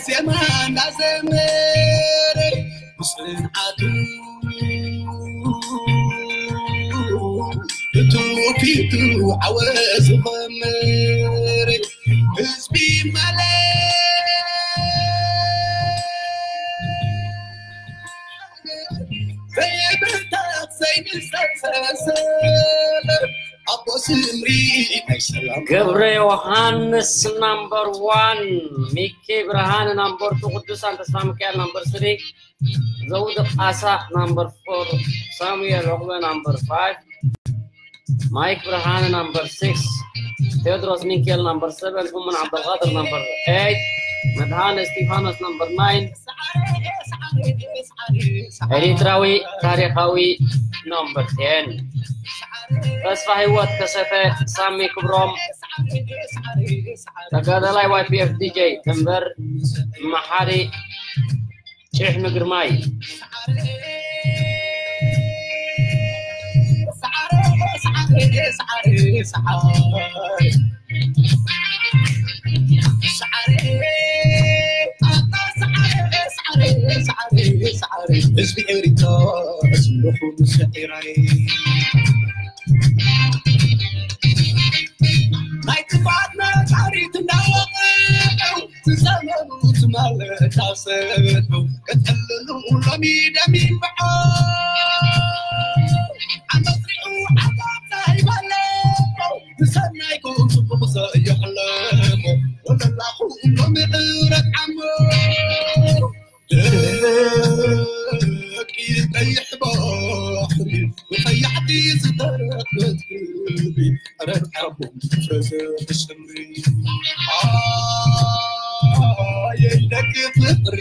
ዜማ እንዳዘመረ ብፅንዓቱ ብትውፊቱ ዓወት ዝኸመረ ህዝቢ ማለት ዘይብርታት ዘይንሰሰሰ ኣቦ ስምሪ ናይ ሰላም ገብረ ዮሃንስ ናምበር ዋን፣ ሚኪ ብርሃነ ናምበር ቱ፣ ቅዱሳን ተስፋ ሚካኤል ናምበር ስሪ፣ ዘውዲ ቃሳ ናምበር ፎር፣ ሳሙኤል ዑቕበ ናምበር ፋይቭ፣ ማይክ ብርሃነ ናምበር ሲክስ፣ ቴዎድሮስ ሚካኤል ናምበር ሰቨን፣ እሙን ዓብደልቃድር ናምበር ኤይት፣ መድሃነ እስጢፋኖስ ናምበር ናይን፣ ኤሪትራዊ ታሪኻዊ ናምበር ቴን፣ ተስፋ ህይወት ከሰተ፣ ሳሚ ክብሮም፣ ተጋዳላይ ዋይ ፒ ኤፍ ዲጄ ተንበር፣ መሓሪ ጭሕሚ ግርማይ። ህዝቢ ኤሪትራ ስምኹም ሰዒራይ ናይ ክፋት ነጋሪት እንዳወቐ ዝዘመሩ ትማል ታሰሩ ቀጠልሉ ሎሚ ደሚምዖ ኣመስሪዑ ዓጋብታ ይበለ ብሰናይኩም ጽቡቕ ዘየሕለሞ ወለላኹም ሎሚ ዕረት ዓሞ ደቂ ቀይሕ ባሕሪ ብቐያሕቲ ዝተረፈት ክብሪ ረብዓቦም ፍረዘ ተሰምሪ ኣየይ ደቂ ፍቕሪ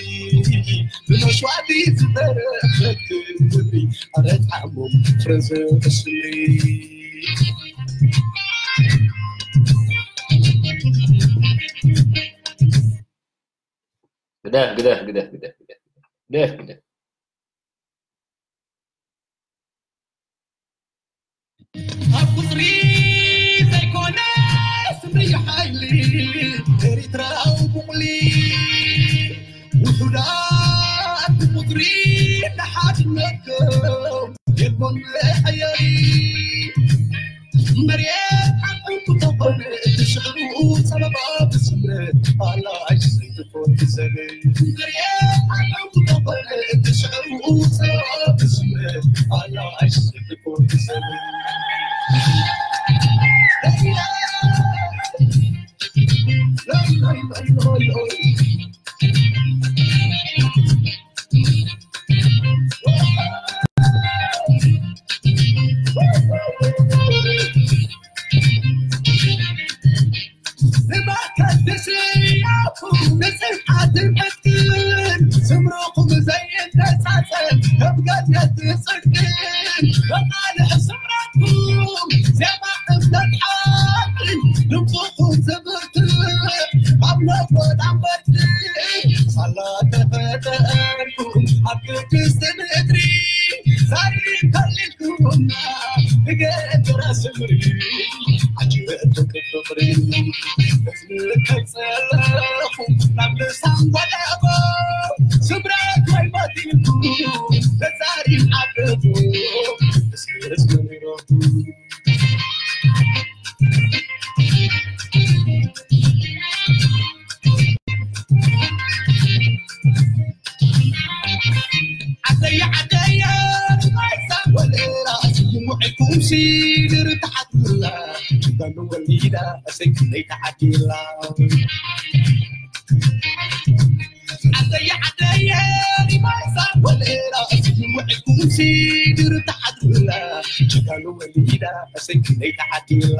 ብመስዋዕቲ ዝተረፈት ክብሪ ረብዓቦም ፍረዘ ተሰምሪ ግደፍ ግደፍ ግደፍ ግደፍ ግደፍ ግደፍ ግደፍ ኣብ ቁፅሪ ዘይኮነ ስምሪ ሓይሊ ኤሪትራዊ ቡቕሊ ውሑዳት ብቁፅሪ ንሓድነቶም የልቦን መሐየሪ መሬት ዓቕምኩ ተኾነ እቲ ሽዕሩ ጸበባ ብስምረት ኣላ ኣይስንትፎ ትዘለ መሬት ዓቕምኩ ተኾነ እቲ ሽዕሩ ጸበባ ብስምረት ኣላ ኣይስንትፎ ትዘለ ንባከት ብስያቱ ንጽንዓትን ዕጥቅን ስምርኹም ዘይነጻጸል ከም ገነት ጽድቅን በቃልዕ ስምረትኩም ዜማ እምነት ሓቅን ድምፅኹም ዝብርትዕ ካብ ነጎድ ኣንበትዕ ሳላ ተፈጠርኩም ኣብ ቅድስቲ ምድሪ ዛሪ ከሊልኩምና ብገድራ ስምሪ ዓጅበ ደቂ ፍቕሪ ከይጸለኹ ናብ ልሳን ወደቦ ስምረት ወይ በቲንኩ ተዛሪ ዓደቦ እስክስ መሪሮቱ ዓደየ ዓደየ ማይሳ ወለላ ስሙዕኩም ሲድር ተሓትላ ዳኑ ወሊዳ ሰይፍለይ ተዓዲላ ዓደየ ዓደየ ማይሳ ወለላ ስሙዕኩም ሲድር ተሓትላ ዳኑ ወሊዳ ሰይፍለይ ተዓዲላ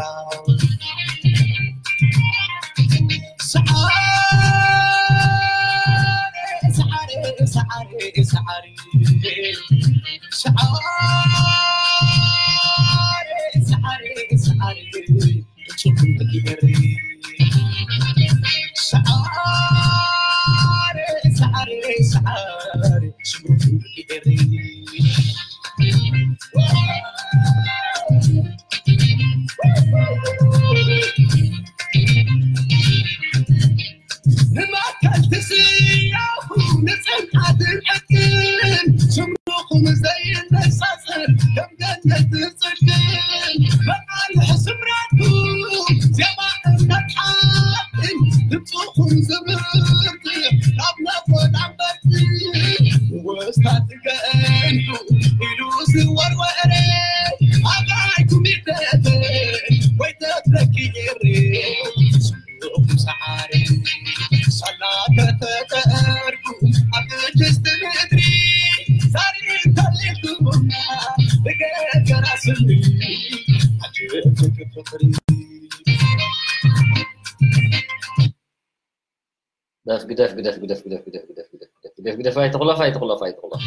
ግደፍ ግደፍ ግደፍ ግደፍ ግደፍ ግደፍ ግደፍ ግደፍ ግደፍ ግደፍ ኣይትቑለፍ ኣይትቑለፍ ኣይትቑለፍ።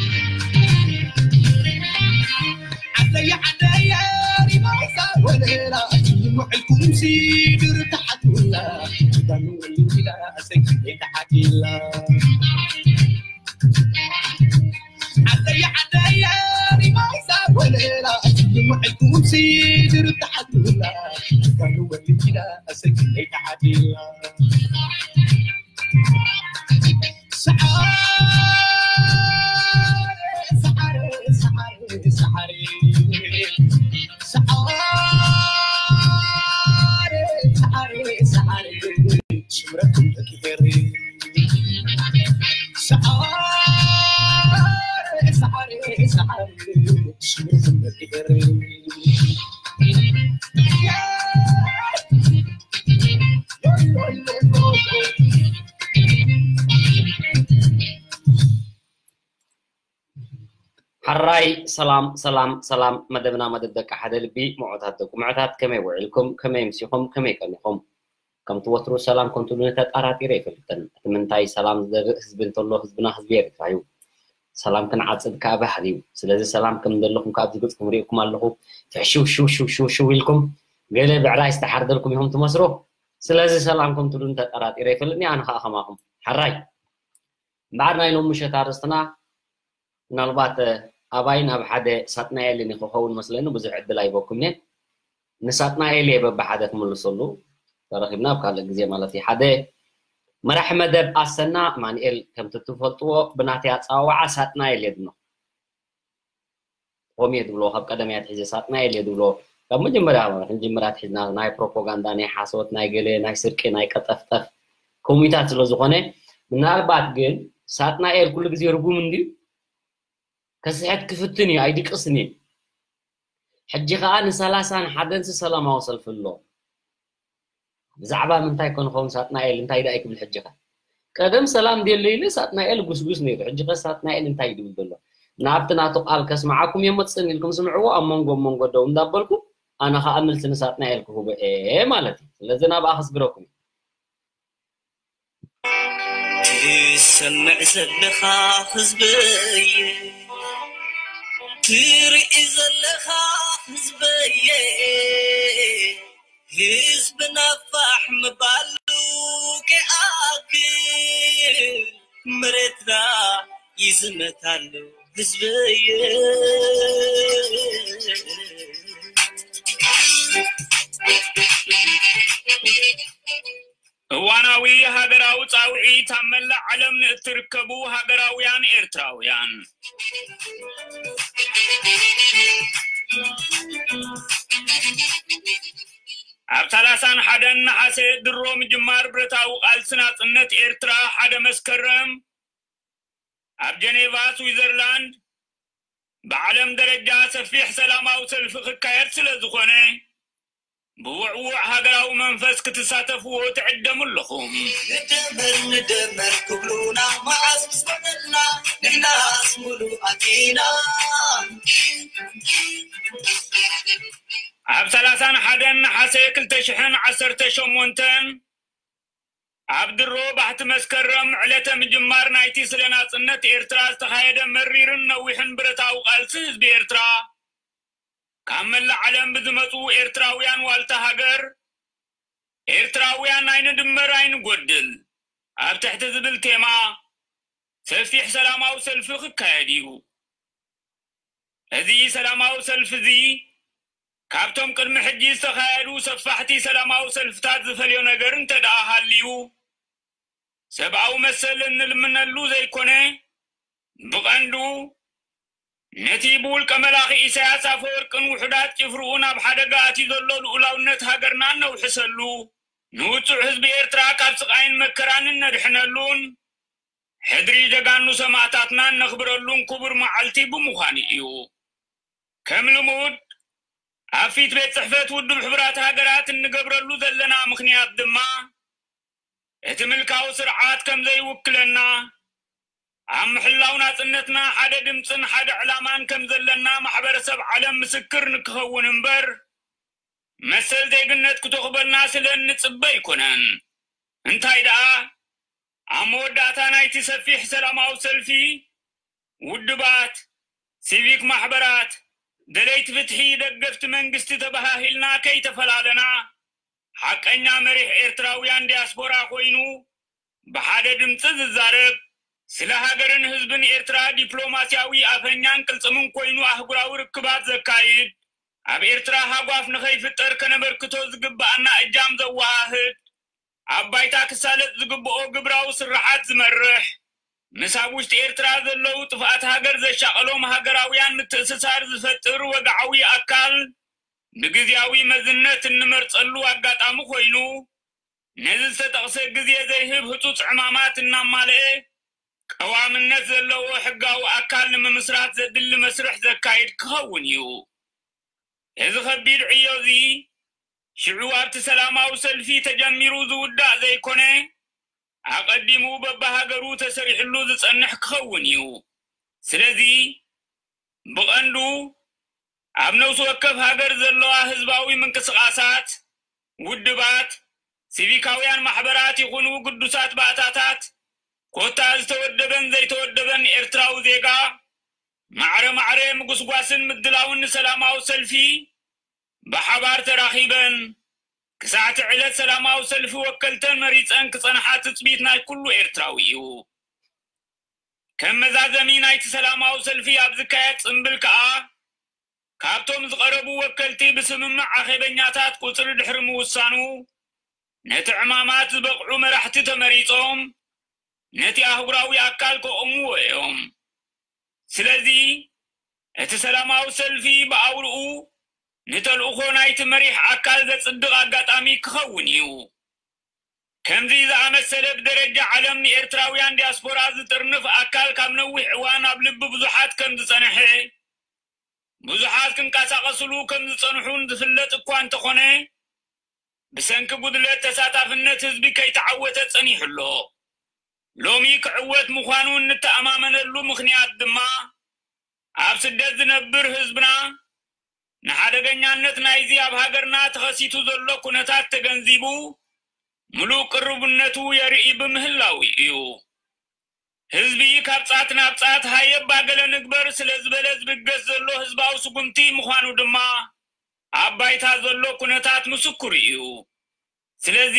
ዓደየ ዓደየ ሪማይሳ ወለላ ይምዕልኩም ሲድር ተሓቱላ ዳኑ ወሊላ ሰኪ ተሓቲላ ዓደየ ዓደየ ሪማይሳ ወለላ ይምዕልኩም ሲድር ተሓቱላ ዳኑ ወሊላ ሰኪ ተሓቲላ ሓራይ ሰላም ሰላም ሰላም። መደብና መደብ ደቂ ሓደ ልቢ ምዑታት ደቂ ምዑታት፣ ከመይ ውዒልኩም? ከመይ ምሲኹም? ከመይ ቀኒኹም? ከምቲ ወትሩ ሰላም ከም ትብሉኒ ተጣራጢረ ኣይፈልጥን። እቲ ምንታይ ሰላም ዝደርእ ህዝቢ እንተሎ ህዝብና ህዝቢ ኤርትራ እዩ። ሰላም ክንዓጽድ ከኣ ባህሊ እዩ። ስለዚ ሰላም ከም ዘለኹም ከኣ ኣብዚ ገጽኩም ሪእኩም ኣለኹ። ፍሕሽው ሽው ሽው ሽው ሽው ኢልኩም ገለ ብዕራይ ዝተሓርደልኩም ኢኹም ትመስሉ። ስለዚ ሰላም ከም ትብሉኒ ተጣራጢረ ኣይፈልጥን። ኣነ ከኣ ከማኹም ሓራይ እምበኣር ናይ ሎም ምሸት ኣርእስትና ምናልባት ኣባይን ኣብ ሓደ ሳጥናኤልን ክኸውን መስለኒ ብዙሕ ዕድል ኣይበኩም እየ። ንሳጥናኤል እየ በብሓደ ክምልሰሉ ተረኺብና ኣብ ካልእ ግዜ ማለት እዩ። ሓደ መራሒ መደብ ኣሰና ማንኤል ከምቲ ትፈልጥዎ ብናተይ ኣጸዋውዓ ሳጥናኤል እየ ድብሎ። ከምኡ እየ ድብሎ፣ ካብ ቀደም እየ ኣትሒዘ ሳጥናኤል እየ ድብሎ። ካብ መጀመርያ ክንጅምር ኣትሒዝና ናይ ፕሮፓጋንዳ፣ ናይ ሓሶት፣ ናይ ገለ፣ ናይ ስርቂ፣ ናይ ቀጠፍጠፍ ከምኡታት ስለ ዝኾነ ምናልባት ግን ሳጥናኤል ኩሉ ግዜ ርጉም እንድዩ ከስሕት ክፍትን እዩ ኣይድቅስን እዩ። ሕጂ ከኣ ንሰላሳን ሓደን ሰላማዊ ሰልፊ ኣሎ። ብዛዕባ ምንታይ ኮን ኸውን ሳጥናኤል እንታይ ደኣ ይክብል ሕጂ ከ? ቀደም ሰላም ደለ ኢለ ሳጥናኤል ጉስጉስ ነይሩ። ሕጂ ከ ሳጥናኤል እንታይ ይድብል ዘሎ? ናብቲ ናቱ ቃል ከስምዓኩም የመጽእን ኢልኩም ስምዕዎ ኣብ መንጎ መንጎ ደው እንዳበልኩም ኣነ ከኣ ምልሲ ንሳጥናኤል ክህቦ እየ ማለት እዩ። ስለዚ ናብኣ ከስግረኩም እዩ። ትሰምዕ ዘለኻ ህዝበየ ትርኢ ዘለኻ ህዝበየ ህዝብና ፋሕ ምባሉ ከይኣክል መሬትና ይዝመት ኣሎ ህዝበየ። እዋናዊ ሃገራዊ ጻውዒት ኣብ መላእ ዓለም ንእትርከቡ ሃገራውያን ኤርትራውያን። ኣብ ሰላሳን ሓደን ነሓሰ ድሮ ምጅማር ብረታዊ ቃልሲ ናጽነት ኤርትራ ሓደ መስከረም ኣብ ጀኔቫ ስዊዘርላንድ ብዓለም ደረጃ ሰፊሕ ሰላማዊ ሰልፊ ክካየድ ስለ ዝኾነ ብውዕዉዕ ሃገራዊ መንፈስ ክትሳተፍዎ ትዕደሙ ኣለኹም። ንደመር ንደመር ክብሉና መዓስ ምስ በለና ንሕናስ ሙሉእ ኣቲና። ኣብ ሰላሳን ሓደን ነሓሰ ክልተ ሽሕን ዓሰርተ ሸሞንተን ኣብ ድሮ ባሕቲ መስከረም ዕለተ ምጅማር ናይቲ ስለ ናጽነት ኤርትራ ዝተኻየደ መሪርን ነዊሕን ብረታዊ ቃልሲ ህዝቢ ኤርትራ ካብ መላእ ዓለም ብዝመጹ ኤርትራውያን ዋልታ ሃገር ኤርትራውያን ኣይንድመር ኣይንጎድል ኣብ ትሕቲ ዝብል ቴማ ሰፊሕ ሰላማዊ ሰልፊ ክካየድ እዩ። እዚ ሰላማዊ ሰልፊ እዚ ካብቶም ቅድሚ ሕጂ ዝተኻየዱ ሰፋሕቲ ሰላማዊ ሰልፍታት ዝፈልዮ ነገር እንተ ደኣ ሃልዩ ሰብኣዊ መሰል እንልምነሉ ዘይኮነ ብቐንዱ ነቲ ብውልቀ መላኺ ኢሳያስ ኣፈወርቅን ውሑዳት ጭፍርኡን ኣብ ሓደጋ ኣትዩ ዘሎ ልኡላውነት ሃገርና እነውሕሰሉ ንውጹዕ ህዝቢ ኤርትራ ካብ ስቓይን መከራን እነድሕነሉን ሕድሪ ጀጋኑ ሰማእታትና እነኽብረሉን ክቡር መዓልቲ ብምዃኑ እዩ። ከም ልሙድ ኣብ ፊት ቤት ጽሕፈት ውድብ ሕቡራት ሃገራት እንገብረሉ ዘለና ምኽንያት ድማ እቲ ምልካዊ ስርዓት ከም ዘይውክለና ኣብ ምሕላው ናጽነትና ሓደ ድምጽን ሓደ ዕላማን ከም ዘለና ማሕበረሰብ ዓለም ምስክር ንክኸውን እምበር መሰል ዜግነት ክትወኽበልና ስለ እንጽበ ኣይኮነን። እንታይ ደኣ ኣብ መወዳእታ ናይቲ ሰፊሕ ሰላማዊ ሰልፊ፣ ውድባት፣ ሲቪክ ማሕበራት፣ ደለይቲ ፍትሒ፣ ደገፍቲ መንግስቲ ተበሃሂልና ከይተፈላለና፣ ሓቀኛ መሪሕ ኤርትራውያን ዲያስፖራ ኮይኑ ብሓደ ድምፂ ዝዛረብ፣ ስለ ሃገርን ህዝብን ኤርትራ ዲፕሎማስያዊ ኣፈኛን ቅልፅምን ኮይኑ ኣህጉራዊ ርክባት ዘካይድ፣ ኣብ ኤርትራ ሃጓፍ ንኸይፍጠር ከነበርክቶ ዝግብኣና እጃም ዘወሃህድ፣ ኣብ ባይታ ክሳለጥ ዝግብኦ ግብራዊ ስርሓት ዝመርሕ፣ ምስ ኣብ ውሽጢ ኤርትራ ዘለዉ ጥፍኣት ሃገር ዘሻቐሎም ሃገራውያን ምትእስሳር ዝፈጥር ወግዓዊ ኣካል ብግዝያዊ መዝነት እንመርጸሉ ኣጋጣሚ ኮይኑ፣ ነዚ ዝተጠቕሰ ግዜ ዘይህብ ህጹጽ ዕማማት እናማልአ፣ ቀዋምነት ዘለዎ ሕጋዊ ኣካል ንምምስራት ዘድሊ መስርሕ ዘካይድ ክኸውን እዩ። እዚ ከቢድ ዕዮ እዚ፣ ሽዑ ኣብቲ ሰላማዊ ሰልፊ ተጀሚሩ ዝውዳእ ዘይኮነ፣ ኣቐዲሙ በብሃገሩ ተሰሪሕሉ ዝጸንሕ ክኸውን እዩ። ስለዚ፣ ብቐንዱ ኣብ ነፍሲ ወከፍ ሃገር ዘለዋ ህዝባዊ ምንቅስቓሳት፣ ውድባት፣ ሲቪካውያን ማሕበራት ይኹኑ ግዱሳት ባእታታት፣ ኮታ ዝተወደበን ዘይተወደበን ኤርትራዊ ዜጋ፣ ማዕረ ማዕረ ምጉስጓስን ምድላውን ንሰላማዊ ሰልፊ ብሓባር ተራኺበን፣ ክሳዕ እቲ ዕለት ሰላማዊ ሰልፊ ወከልተን መሪጸን ክጸንሓ ትጽቢት ናይ ኩሉ ኤርትራዊ እዩ። ከም መዛዘሚ ናይቲ ሰላማዊ ሰልፊ ኣብ ዝካየድ ጽምብል ከኣ፣ ካብቶም ዝቐረቡ ወከልቲ ብስምምዕ ኣኼበኛታት ቁጽሪ ድሕሪ ምውሳኑ፣ ነቲ ዕማማት ዝበቕዑ መራሕቲ ተመሪጾም፣ ነቲ ኣህጉራዊ ኣካል ከቑምዎ እዮም። ስለዚ፣ እቲ ሰላማዊ ሰልፊ ብኣውርኡ ንተልእኾ ናይቲ መሪሕ ኣካል ዘጽድቕ ኣጋጣሚ ክኸውን እዩ። ከምዚ ዝኣመሰለ ብደረጃ ዓለም ንኤርትራውያን ዲያስፖራ ዝጥርንፍ ኣካል ካብ ነዊሕ እዋን ኣብ ልቢ ብዙሓት ከም ዝጸንሐ፣ ብዙሓት ክንቀሳቐስሉ ከም ዝጸንሑን ዝፍለጥ እኳ እንተኾነ፣ ብሰንኪ ጉድለት ተሳታፍነት ህዝቢ ከይተዓወተ ጸኒሑ ኣሎ። ሎሚ ክዕወት ምዃኑ እንተኣማመነሉ ምኽንያት ድማ፣ ኣብ ስደት ዝነብር ህዝብና ንሓደገኛነት ናይዚ ኣብ ሃገርና ተኸሲቱ ዘሎ ኩነታት ተገንዚቡ፣ ምሉእ ቅርቡነቱ የርኢ ብምህላው እዩ። ህዝቢ ካብ ጻት ናብ ጻት ሃየ ባገለ ንግበር ስለ ዝበለ ዝብገስ ዘሎ ህዝባዊ ስጉምቲ ምዃኑ ድማ ኣብ ባይታ ዘሎ ኩነታት ምስክሩ እዩ። ስለዚ፣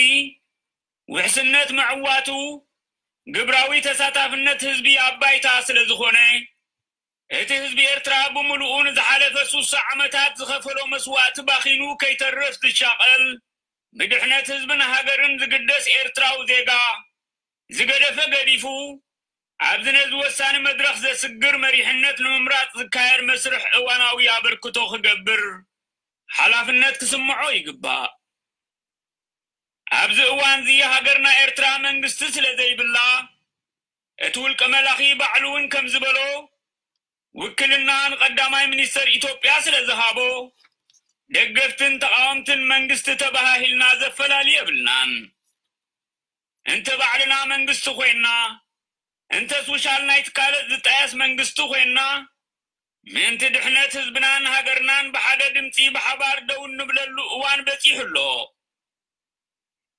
ውሕስነት ምዕዋቱ፣ ግብራዊ ተሳታፍነት ህዝቢ ኣብ ባይታ ስለ ዝኾነ፣ እቲ ህዝቢ ኤርትራ ብምሉኡ ንዝሓለፈ ሱሳ ዓመታት ዝኸፈሎ መስዋእቲ ባኺኑ ከይተርፍ ዝሻቐል፣ ብድሕነት ህዝብን ሃገርን ዝግደስ ኤርትራዊ ዜጋ፣ ዝገደፈ ገዲፉ፣ ኣብዚ ነዚ ወሳኒ መድረኽ ዘስግር መሪሕነት ንምምራጽ ዝካየድ መስርሕ እዋናዊ ኣበርክቶ ክገብር ሓላፍነት ክስምዖ ይግባእ። ኣብዚ እዋንዚ ሃገርና ኤርትራ መንግስቲ ስለ ዘይብላ፣ እቲ ውልቀ መላኺ ባዕሉ እውን ከም ዝበሎ፣ ውክልና ንቀዳማይ ሚኒስተር ኢትዮጵያ ስለ ዝሃቦ፣ ደገፍትን ተቓወምትን መንግስቲ ተበሃሂልና ዘፈላሊ የብልናን። እንተ ባዕልና መንግስቲ ኮይንና፣ እንተስ ውሻል ናይቲ ካልእ ዝጣየስ መንግስቲ ኮይንና፣ ምእንቲ ድሕነት ህዝብናን ሃገርናን ብሓደ ድምጺ ብሓባር ደው እንብለሉ እዋን በጺሑ ኣሎ።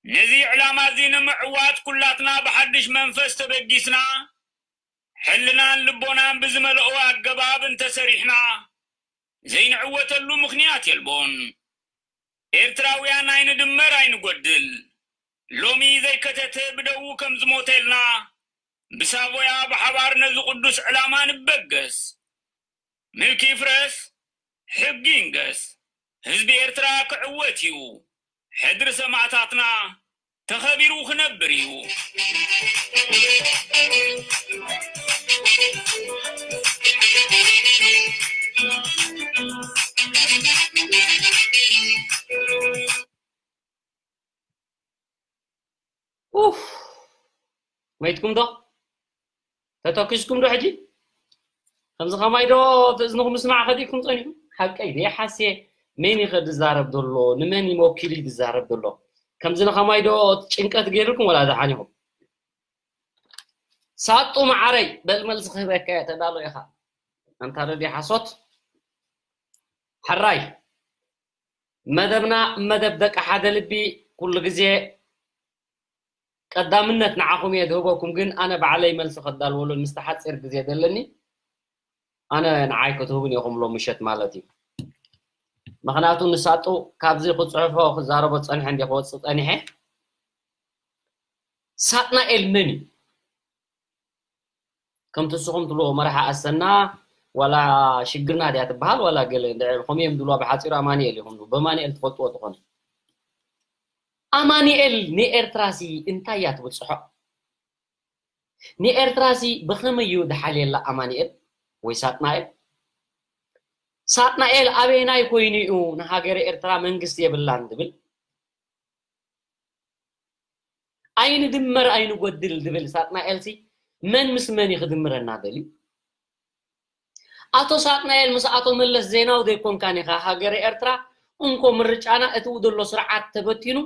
ነዚ ዕላማ እዚ ንምዕዋት ኩላትና ብሓድሽ መንፈስ ተበጊስና፣ ሕልናን ልቦናን ብዝመልኦ ኣገባብ እንተሰሪሕና፣ ዘይንዕወተሉ ምኽንያት የልቦን። ኤርትራውያን ኣይንድመር ኣይንጎድል። ሎሚ ዘይከተተ ብደዉ ከም ዝሞተልና፣ ብሳቮያ ብሓባር ነዚ ቅዱስ ዕላማ ንበገስ። ምልኪ ይፍረስ፣ ሕጊ ይንገስ። ህዝቢ ኤርትራ ክዕወት እዩ። ሕድሪ ሰማእታትና ተኸቢሩ ክነብር እዩ። ኡፍ፣ መይትኩም ዶ? ተተኪስኩም ዶ ሕጂ? ከምዚ ከማይ ዶ ትእዝንኹም ምስማዕ ከዲእኩም ጸኒሑ? ሓቀይ ድየ ሓስየ? መን እዩ ከ ዝዛረብ ዘሎ? ንመን እዩ ወኪሉ እዩ ዝዛረብ ዘሎ? ከምዚ ንኸማይ ዶ ጭንቀት ገይርኩም ወላ ደሓን ኢኹም? ሳጡ መዓረይ፣ በል መልሲ ክህበካ እየ፣ ተዳሎ ኢኻ። ኣንታ ረዲ ሓሶት። ሕራይ፣ መደብና መደብ ደቂ ሓደ ልቢ ኩሉ ግዜ ቀዳምነት ንዓኹም እየ ዝህበኩም፣ ግን ኣነ ባዕለይ መልሲ ከዳልወሉ ምስቲ ሓፂር ግዜ ዘለኒ ኣነ ንዓይ ክትህቡን ኢኹም ሎም ምሸት ማለት እዩ። ምኽንያቱ ንሳጡ ካብዚ ክፅሕፎ ክዛረቦ ፀንሐ እንዲ ክወፅእ ፀኒሐ። ሳጥናኤል መን እዩ? ከምቲ ንስኹም ትብልዎ መራሒ ኣሰና ዋላ ሽግርና ድያ ትበሃል ዋላ ገለ እንድዒ ከምኡ እዮም ዝብልዋ። ብሓፂሩ ኣማኒኤል ኢኹም ዝብሉ። በማኒኤል ትፈልጥዎ ትኾኑ። ኣማኒኤል ንኤርትራሲ እንታይ እያ ትብፅሖ? ንኤርትራሲ ብኸመይ እዩ ድሓልየላ ኣማኒኤል ወይ ሳጥናኤል? ሳጥናኤል ኣበይናይ ኮይኑ እዩ ንሃገረ ኤርትራ መንግስቲ የብላን ዝብል? ኣይንድመር ኣይንጎድል ዝብል ሳጥናኤልሲ መን ምስ መን እዩ ክድምረና ደልዩ? ኣቶ ሳጥናኤል ምስ ኣቶ መለስ ዜናዊ ዘይኮንካን ኢኻ ሃገረ ኤርትራ እንኮ ምርጫና እቲ ዘሎ ስርዓት ተበቲኑ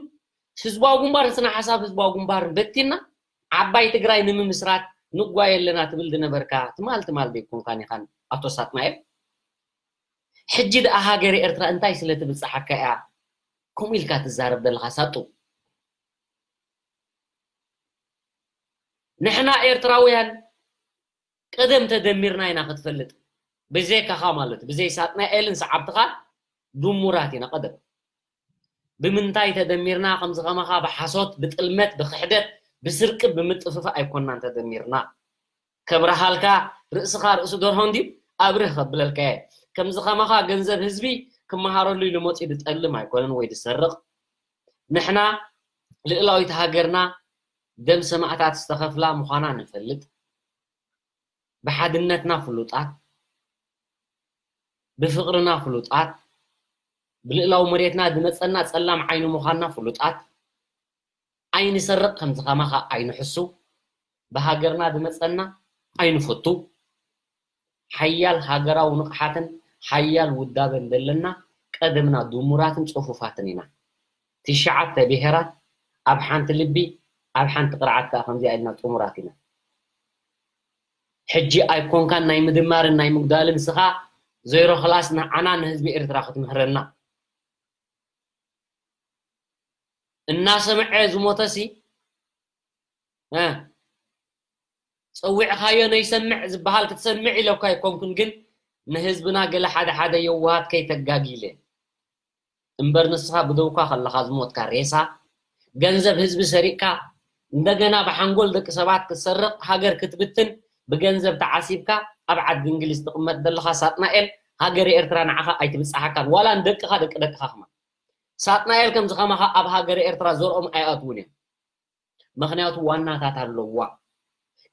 ህዝባዊ ግንባር ስነ ሓሳብ ህዝባዊ ግንባርን በቲና ዓባይ ትግራይ ንምምስራት ንጓየ ኣለና ትብል ዝነበርካ ትማል ትማል ዘይኮንካን ኢኻን ኣቶ ሳጥናኤል? ሕጂ ደኣ ሃገረ ኤርትራ እንታይ ስለ ትብጽሓካ እያ ከምኡ ኢልካ ትዛረብ ዘለኻ ሳጡ? ንሕና ኤርትራውያን ቀደም ተደሚርና ኢና ክትፈልጥ፣ ብዘይካኻ ማለት እዩ፣ ብዘይ ሳጥናኤልን ሰዓብትኻ ድሙራት ኢና ቀደም። ብምንታይ ተደሚርና? ከምዚ ከማኻ ብሓሶት፣ ብጥልመት፣ ብኽሕደት፣ ብስርቂ፣ ብምጥፍፋእ ኣይኮናን ተደሚርና። ከብረሃልካ ርእስኻ ርእሲ ደርሆ እንድዩ ኣብርህ ከብለልካ እየ። ከምዚ ከማኻ ገንዘብ ህዝቢ ክመሃረሉ ኢሉ መፂኡ ዝጠልም ኣይኮነን ወይ ዝሰርቕ። ንሕና ልእላዊት ሃገርና ደም ሰማእታት ዝተኸፍላ ምዃና ንፈልጥ። ብሓድነትና ፍሉጣት፣ ብፍቕርና ፍሉጣት፣ ብልእላዊ መሬትና ዝመፀና ፀላም ዓይኒ ምዃንና ፍሉጣት፣ ኣይንሰርቕ ከምዚ ከማኻ ኣይንሕሱ፣ ብሃገርና ዝመፀና ኣይንፈቱ፣ ሓያል ሃገራዊ ንቕሓትን ሓያል ውዳበን ዘለና ቀደምና ድሙራትን ፅፉፋትን ኢና። ትሽዓተ ብሄራት ኣብ ሓንቲ ልቢ ኣብ ሓንቲ ቅርዓት ከዓ ከምዚኣ ኢልና ጥሙራት ኢና። ሕጂ ኣይኮንካን ናይ ምድማርን ናይ ምጉዳልን ንስኻ ዜሮ ክላስ ንዓና ንህዝቢ ኤርትራ ክትምህረና። እናሰምዐ ዝሞተሲ እ፣ ፀዊዕኻዮ ነይሰምዕ ዝበሃል ክትሰምዕ ኢለኳ ኣይኮንኩን፣ ግን ንህዝብና ገለ ሓደ ሓደ የዋሃት ከይተጋጊለ እምበር ንስኻ ብደውካ ከለኻ ዝሞትካ ሬሳ፣ ገንዘብ ህዝቢ ሰሪቕካ እንደገና ብሓንጎል ደቂ ሰባት ክትሰርቕ ሃገር ክትብትን ብገንዘብ ተዓሲብካ ኣብ ዓዲ እንግሊዝ ትቕመጥ ዘለኻ ሳጥናኤል፣ ሃገረ ኤርትራ ንዓኻ ኣይትብጽሓካን፣ ዋላ ንደቅኻ ደቂ ደቅኻ ከማን። ሳጥናኤል ከምዚ ከማኻ ኣብ ሃገረ ኤርትራ ዘርኦም ኣይኣትውን እዮም። ምኽንያቱ ዋናታት ኣለዋ።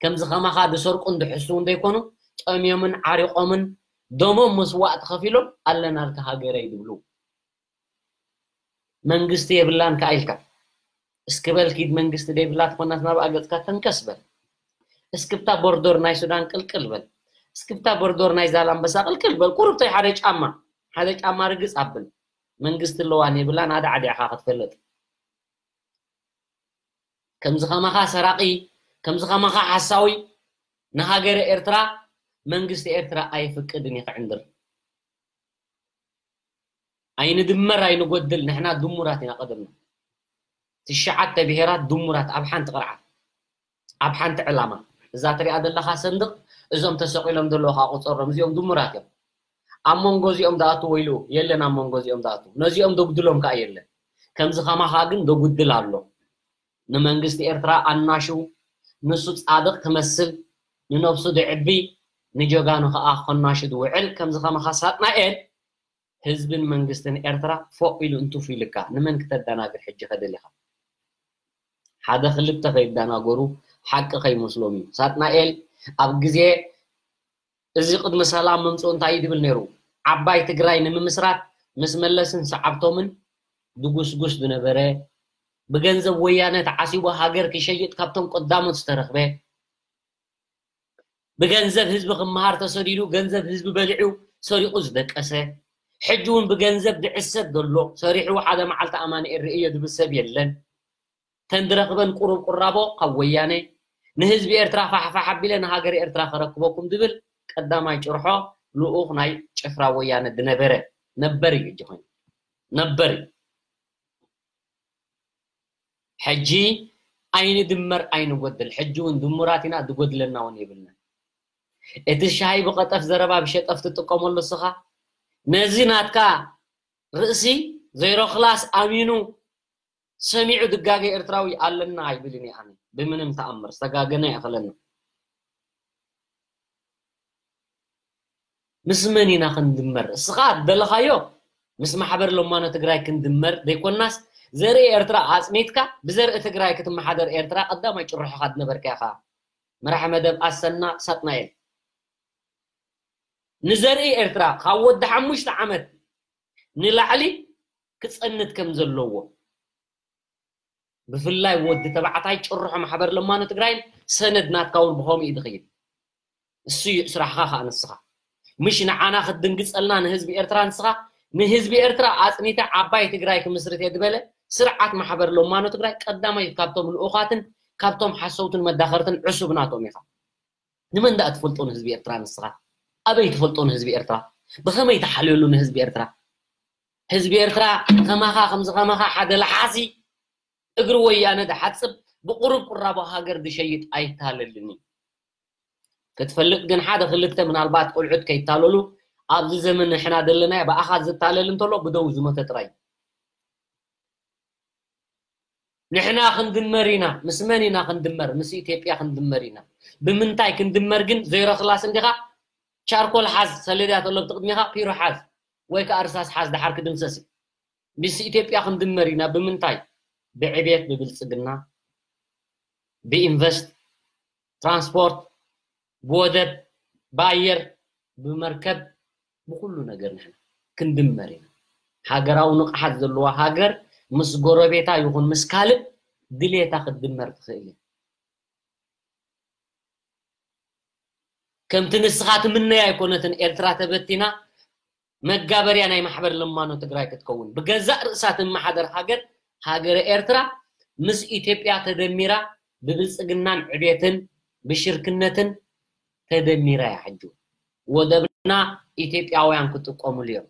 ከምዚ ከማኻ ዝሰርቁን ዝሕስዉን ዘይኮኑ ጠምዮምን ዓሪቖምን ደሞም መስዋእቲ ከፊሎም ኣለናልካ ሃገረይ ዝብሉ። መንግስቲ የብላን ከኣ ኢልካ እስኪ በል ኪድ መንግስቲ ዘይብላ ትኾናት ናብ ኣገጽካ ተንከስ በል። እስክብታ ቦርደር ናይ ሱዳን ቅልቅል በል። እስክብታ ቦርደር ናይ ዛላምበሳ ቅልቅል በል። ቁሩብተይ ሓደ ጫማ ሓደ ጫማ ርግጽ ኣብል። መንግስቲ ኣለዋን የብላን ኣዳዕዲዕኻ ክትፈልጥ። ከምዚ ከማኻ ሰራቒ ከምዚ ከማኻ ሓሳዊ ንሃገረ ኤርትራ መንግስቲ ኤርትራ ኣይፍቅድን እዩ ክዕንድር። ኣይንድመር ኣይንጎድል ንሕና ድሙራት ኢና ቀደምና ትሽዓተ ብሄራት ድሙራት ኣብ ሓንቲ ቅርዓት ኣብ ሓንቲ ዕላማ። እዛ ትሪኣ ዘለኻ ሰንድቕ እዞም ተሰቒሎም ዘለዉ ከዓ ቁፀሮም እዚኦም ድሙራት እዮም። ኣብ መንጎ እዚኦም ዝኣቱ ወይሉ የለን ኣብ መንጎ እዚኦም ዝኣቱ ነዚኦም ደጉድሎም ከዓ የለን። ከምዚ ከማኻ ግን ደጉድል ኣሎ። ንመንግስቲ ኤርትራ ኣናሹ ንሱ ፃድቕ ክመስል ንነብሱ ድዕቢ ንጀጋኑ ከዓ ከናሹ ዝውዕል ከምዚ ከማኻ ሳጥናኤል ህዝብን መንግስትን ኤርትራ ፎቕ ኢሉ እንትፍ ኢልካ ንመን ክተደናግር ሕጂ ከደሊኻ ሓደ ክልተ ከይደናገሩ ሓቂ ከይመስሎም እዩ። ሳጥናኤል ኣብ ግዜ እዚ ቅድሚ ሰላም ምምፅኡ እንታይ እዩ ዝብል ነይሩ? ዓባይ ትግራይ ንምምስራት ምስ መለስን ሰዓብቶምን ድጉስጉስ ዝነበረ ብገንዘብ ወያነ ተዓሲቡ ሃገር ክሸይጥ ካብቶም ቀዳሞት ዝተረኽበ ብገንዘብ ህዝቢ ክመሃር ተሰዲዱ ገንዘብ ህዝቢ በሊዑ ሰሪቑ ዝደቀሰ ሕጂ እውን ብገንዘብ ዝዕሰብ ዘሎ ሰሪሑ ሓደ መዓልቲ ኣማኒኤል ርእዮ ዝብል ሰብ የለን። ተን ዝረኽበን ቁሩብ ቁራቦ ካብ ወያነ ንህዝቢ ኤርትራ ፋሕፋሕ ኣቢለ ንሃገር ኤርትራ ከረክበኩም ዝብል ቀዳማይ ጭርሖ ልኡኽ ናይ ጭፍራ ወያነ ዝነበረ ነበር እዩ። እጂ ኮይኑ ነበር እዩ። ሕጂ ኣይንድመር ኣይንጎድል። ሕጂ እውን ድሙራት ኢና፣ ዝጎድለና እውን የብልና። እቲ ሻሂ ብቐጠፍ ዘረባ ብሸጠፍ ትጥቀመሉ እስኻ፣ ነዚ ናትካ ርእሲ ዜሮ ክላስ ኣሚኑ ሰሚዑ ድጋገ ኤርትራዊ ኣለና ኣይብልን እየ ኣነ። ብምንም ተኣምር ዝተጋገነ ይኣኸለና። ምስ መን ኢና ክንድመር? እስኻ ደለኻዮ ምስ ማሕበር ለማኖ ትግራይ ክንድመር ዘይኮናስ፣ ዘርኢ ኤርትራ ኣጽኒትካ ብዘርኢ ትግራይ ክትመሓደር ኤርትራ ቀዳማይ ጭርሖኻ ዝነበርካ ኢኻ። መራሒ መደብ ኣሰና ሳጥናኤል፣ ንዘርኢ ኤርትራ ካብ ወዲ ሓሙሽተ ዓመት ንላዕሊ ክጸንት ከም ዘለዎ፣ ብፍላይ ወዲ ተባዕታይ ጭርሖ ማሕበር ለማኖ ትግራይን ሰነድ ናትካ እውን ብኸምኡ እዩ ዝኸይድ። እሱ እዩ ስራሕኻ ከዓ ንስኻ። ምሽ ንዓና ክትድንግጸልና ንህዝቢ ኤርትራ ንስኻ። ንህዝቢ ኤርትራ ኣጽኒተ ዓባይ ትግራይ ክምስርት እየ ዝበለ ስርዓት ማሕበር ለማኖ ትግራይ ቀዳማይ ካብቶም ልኡኻትን ካብቶም ሓሰውትን መዳኸርትን ዕሱብ ናቶም ኢኻ። ንመን ደኣ ትፈልጦ ንህዝቢ ኤርትራ ንስኻ? ኣበይ ትፈልጦ ንህዝቢ ኤርትራ? ብኸመይ ትሓልየሉ ንህዝቢ ኤርትራ? ህዝቢ ኤርትራ ከማኻ ከምዚ ከማኻ ሓደ ለሓሲ እግሪ ወያነ ድሓጽብ ብቁሩብ ቁራቦ ሃገር ድሸይጥ ኣይታለልኒ። ክትፈልጥ ግን ሓደ ክልተ ምናልባት ቆልዑት ከይታለሉ ኣብዚ ዘመን ንሕና ደለናዮ ብኣኻ ዝታለል እንተሎ ብደው ዝሞተ ጥራይ። ንሕና ክንድመር ኢና። ምስ መን ኢና ክንድመር? ምስ ኢትዮጵያ ክንድመር ኢና። ብምንታይ ክንድመር ግን? ዜሮ ክላስ እንዲኻ? ቻርኮል ሓዝ፣ ሰሌዳ ተሎ ብትቕድሚኻ ፒሮ ሓዝ ወይ ከዓ እርሳስ ሓዝ፣ ደሓር ክድምሰስ እዩ። ምስ ኢትዮጵያ ክንድመር ኢና። ብምንታይ? ብዕቤት፣ ብብልጽግና፣ ብኢንቨስት፣ ትራንስፖርት፣ ብወደብ፣ ብኣየር፣ ብመርከብ፣ ብኩሉ ነገር ንሕና ክንድመር ኢና። ሃገራዊ ንቕሓት ዘለዋ ሃገር ምስ ጎረቤታ ይኹን ምስ ካልእ ድሌታ ክትድመር ትኽእል እያ። ከምቲ ንስኻ ትምነያ ኣይኮነትን ኤርትራ ተበቲና መጋበርያ ናይ ማሕበር ለማኖ ትግራይ ክትከውን። ብገዛእ ርእሳ ትመሓደር ሃገር፣ ሃገረ ኤርትራ ምስ ኢትዮጵያ ተደሚራ ብብልጽግናን ዕቤትን ብሽርክነትን ተደሚራ እያ። ሕጂ ወደብና ኢትዮጵያውያን ክጥቀሙሉ እዮም።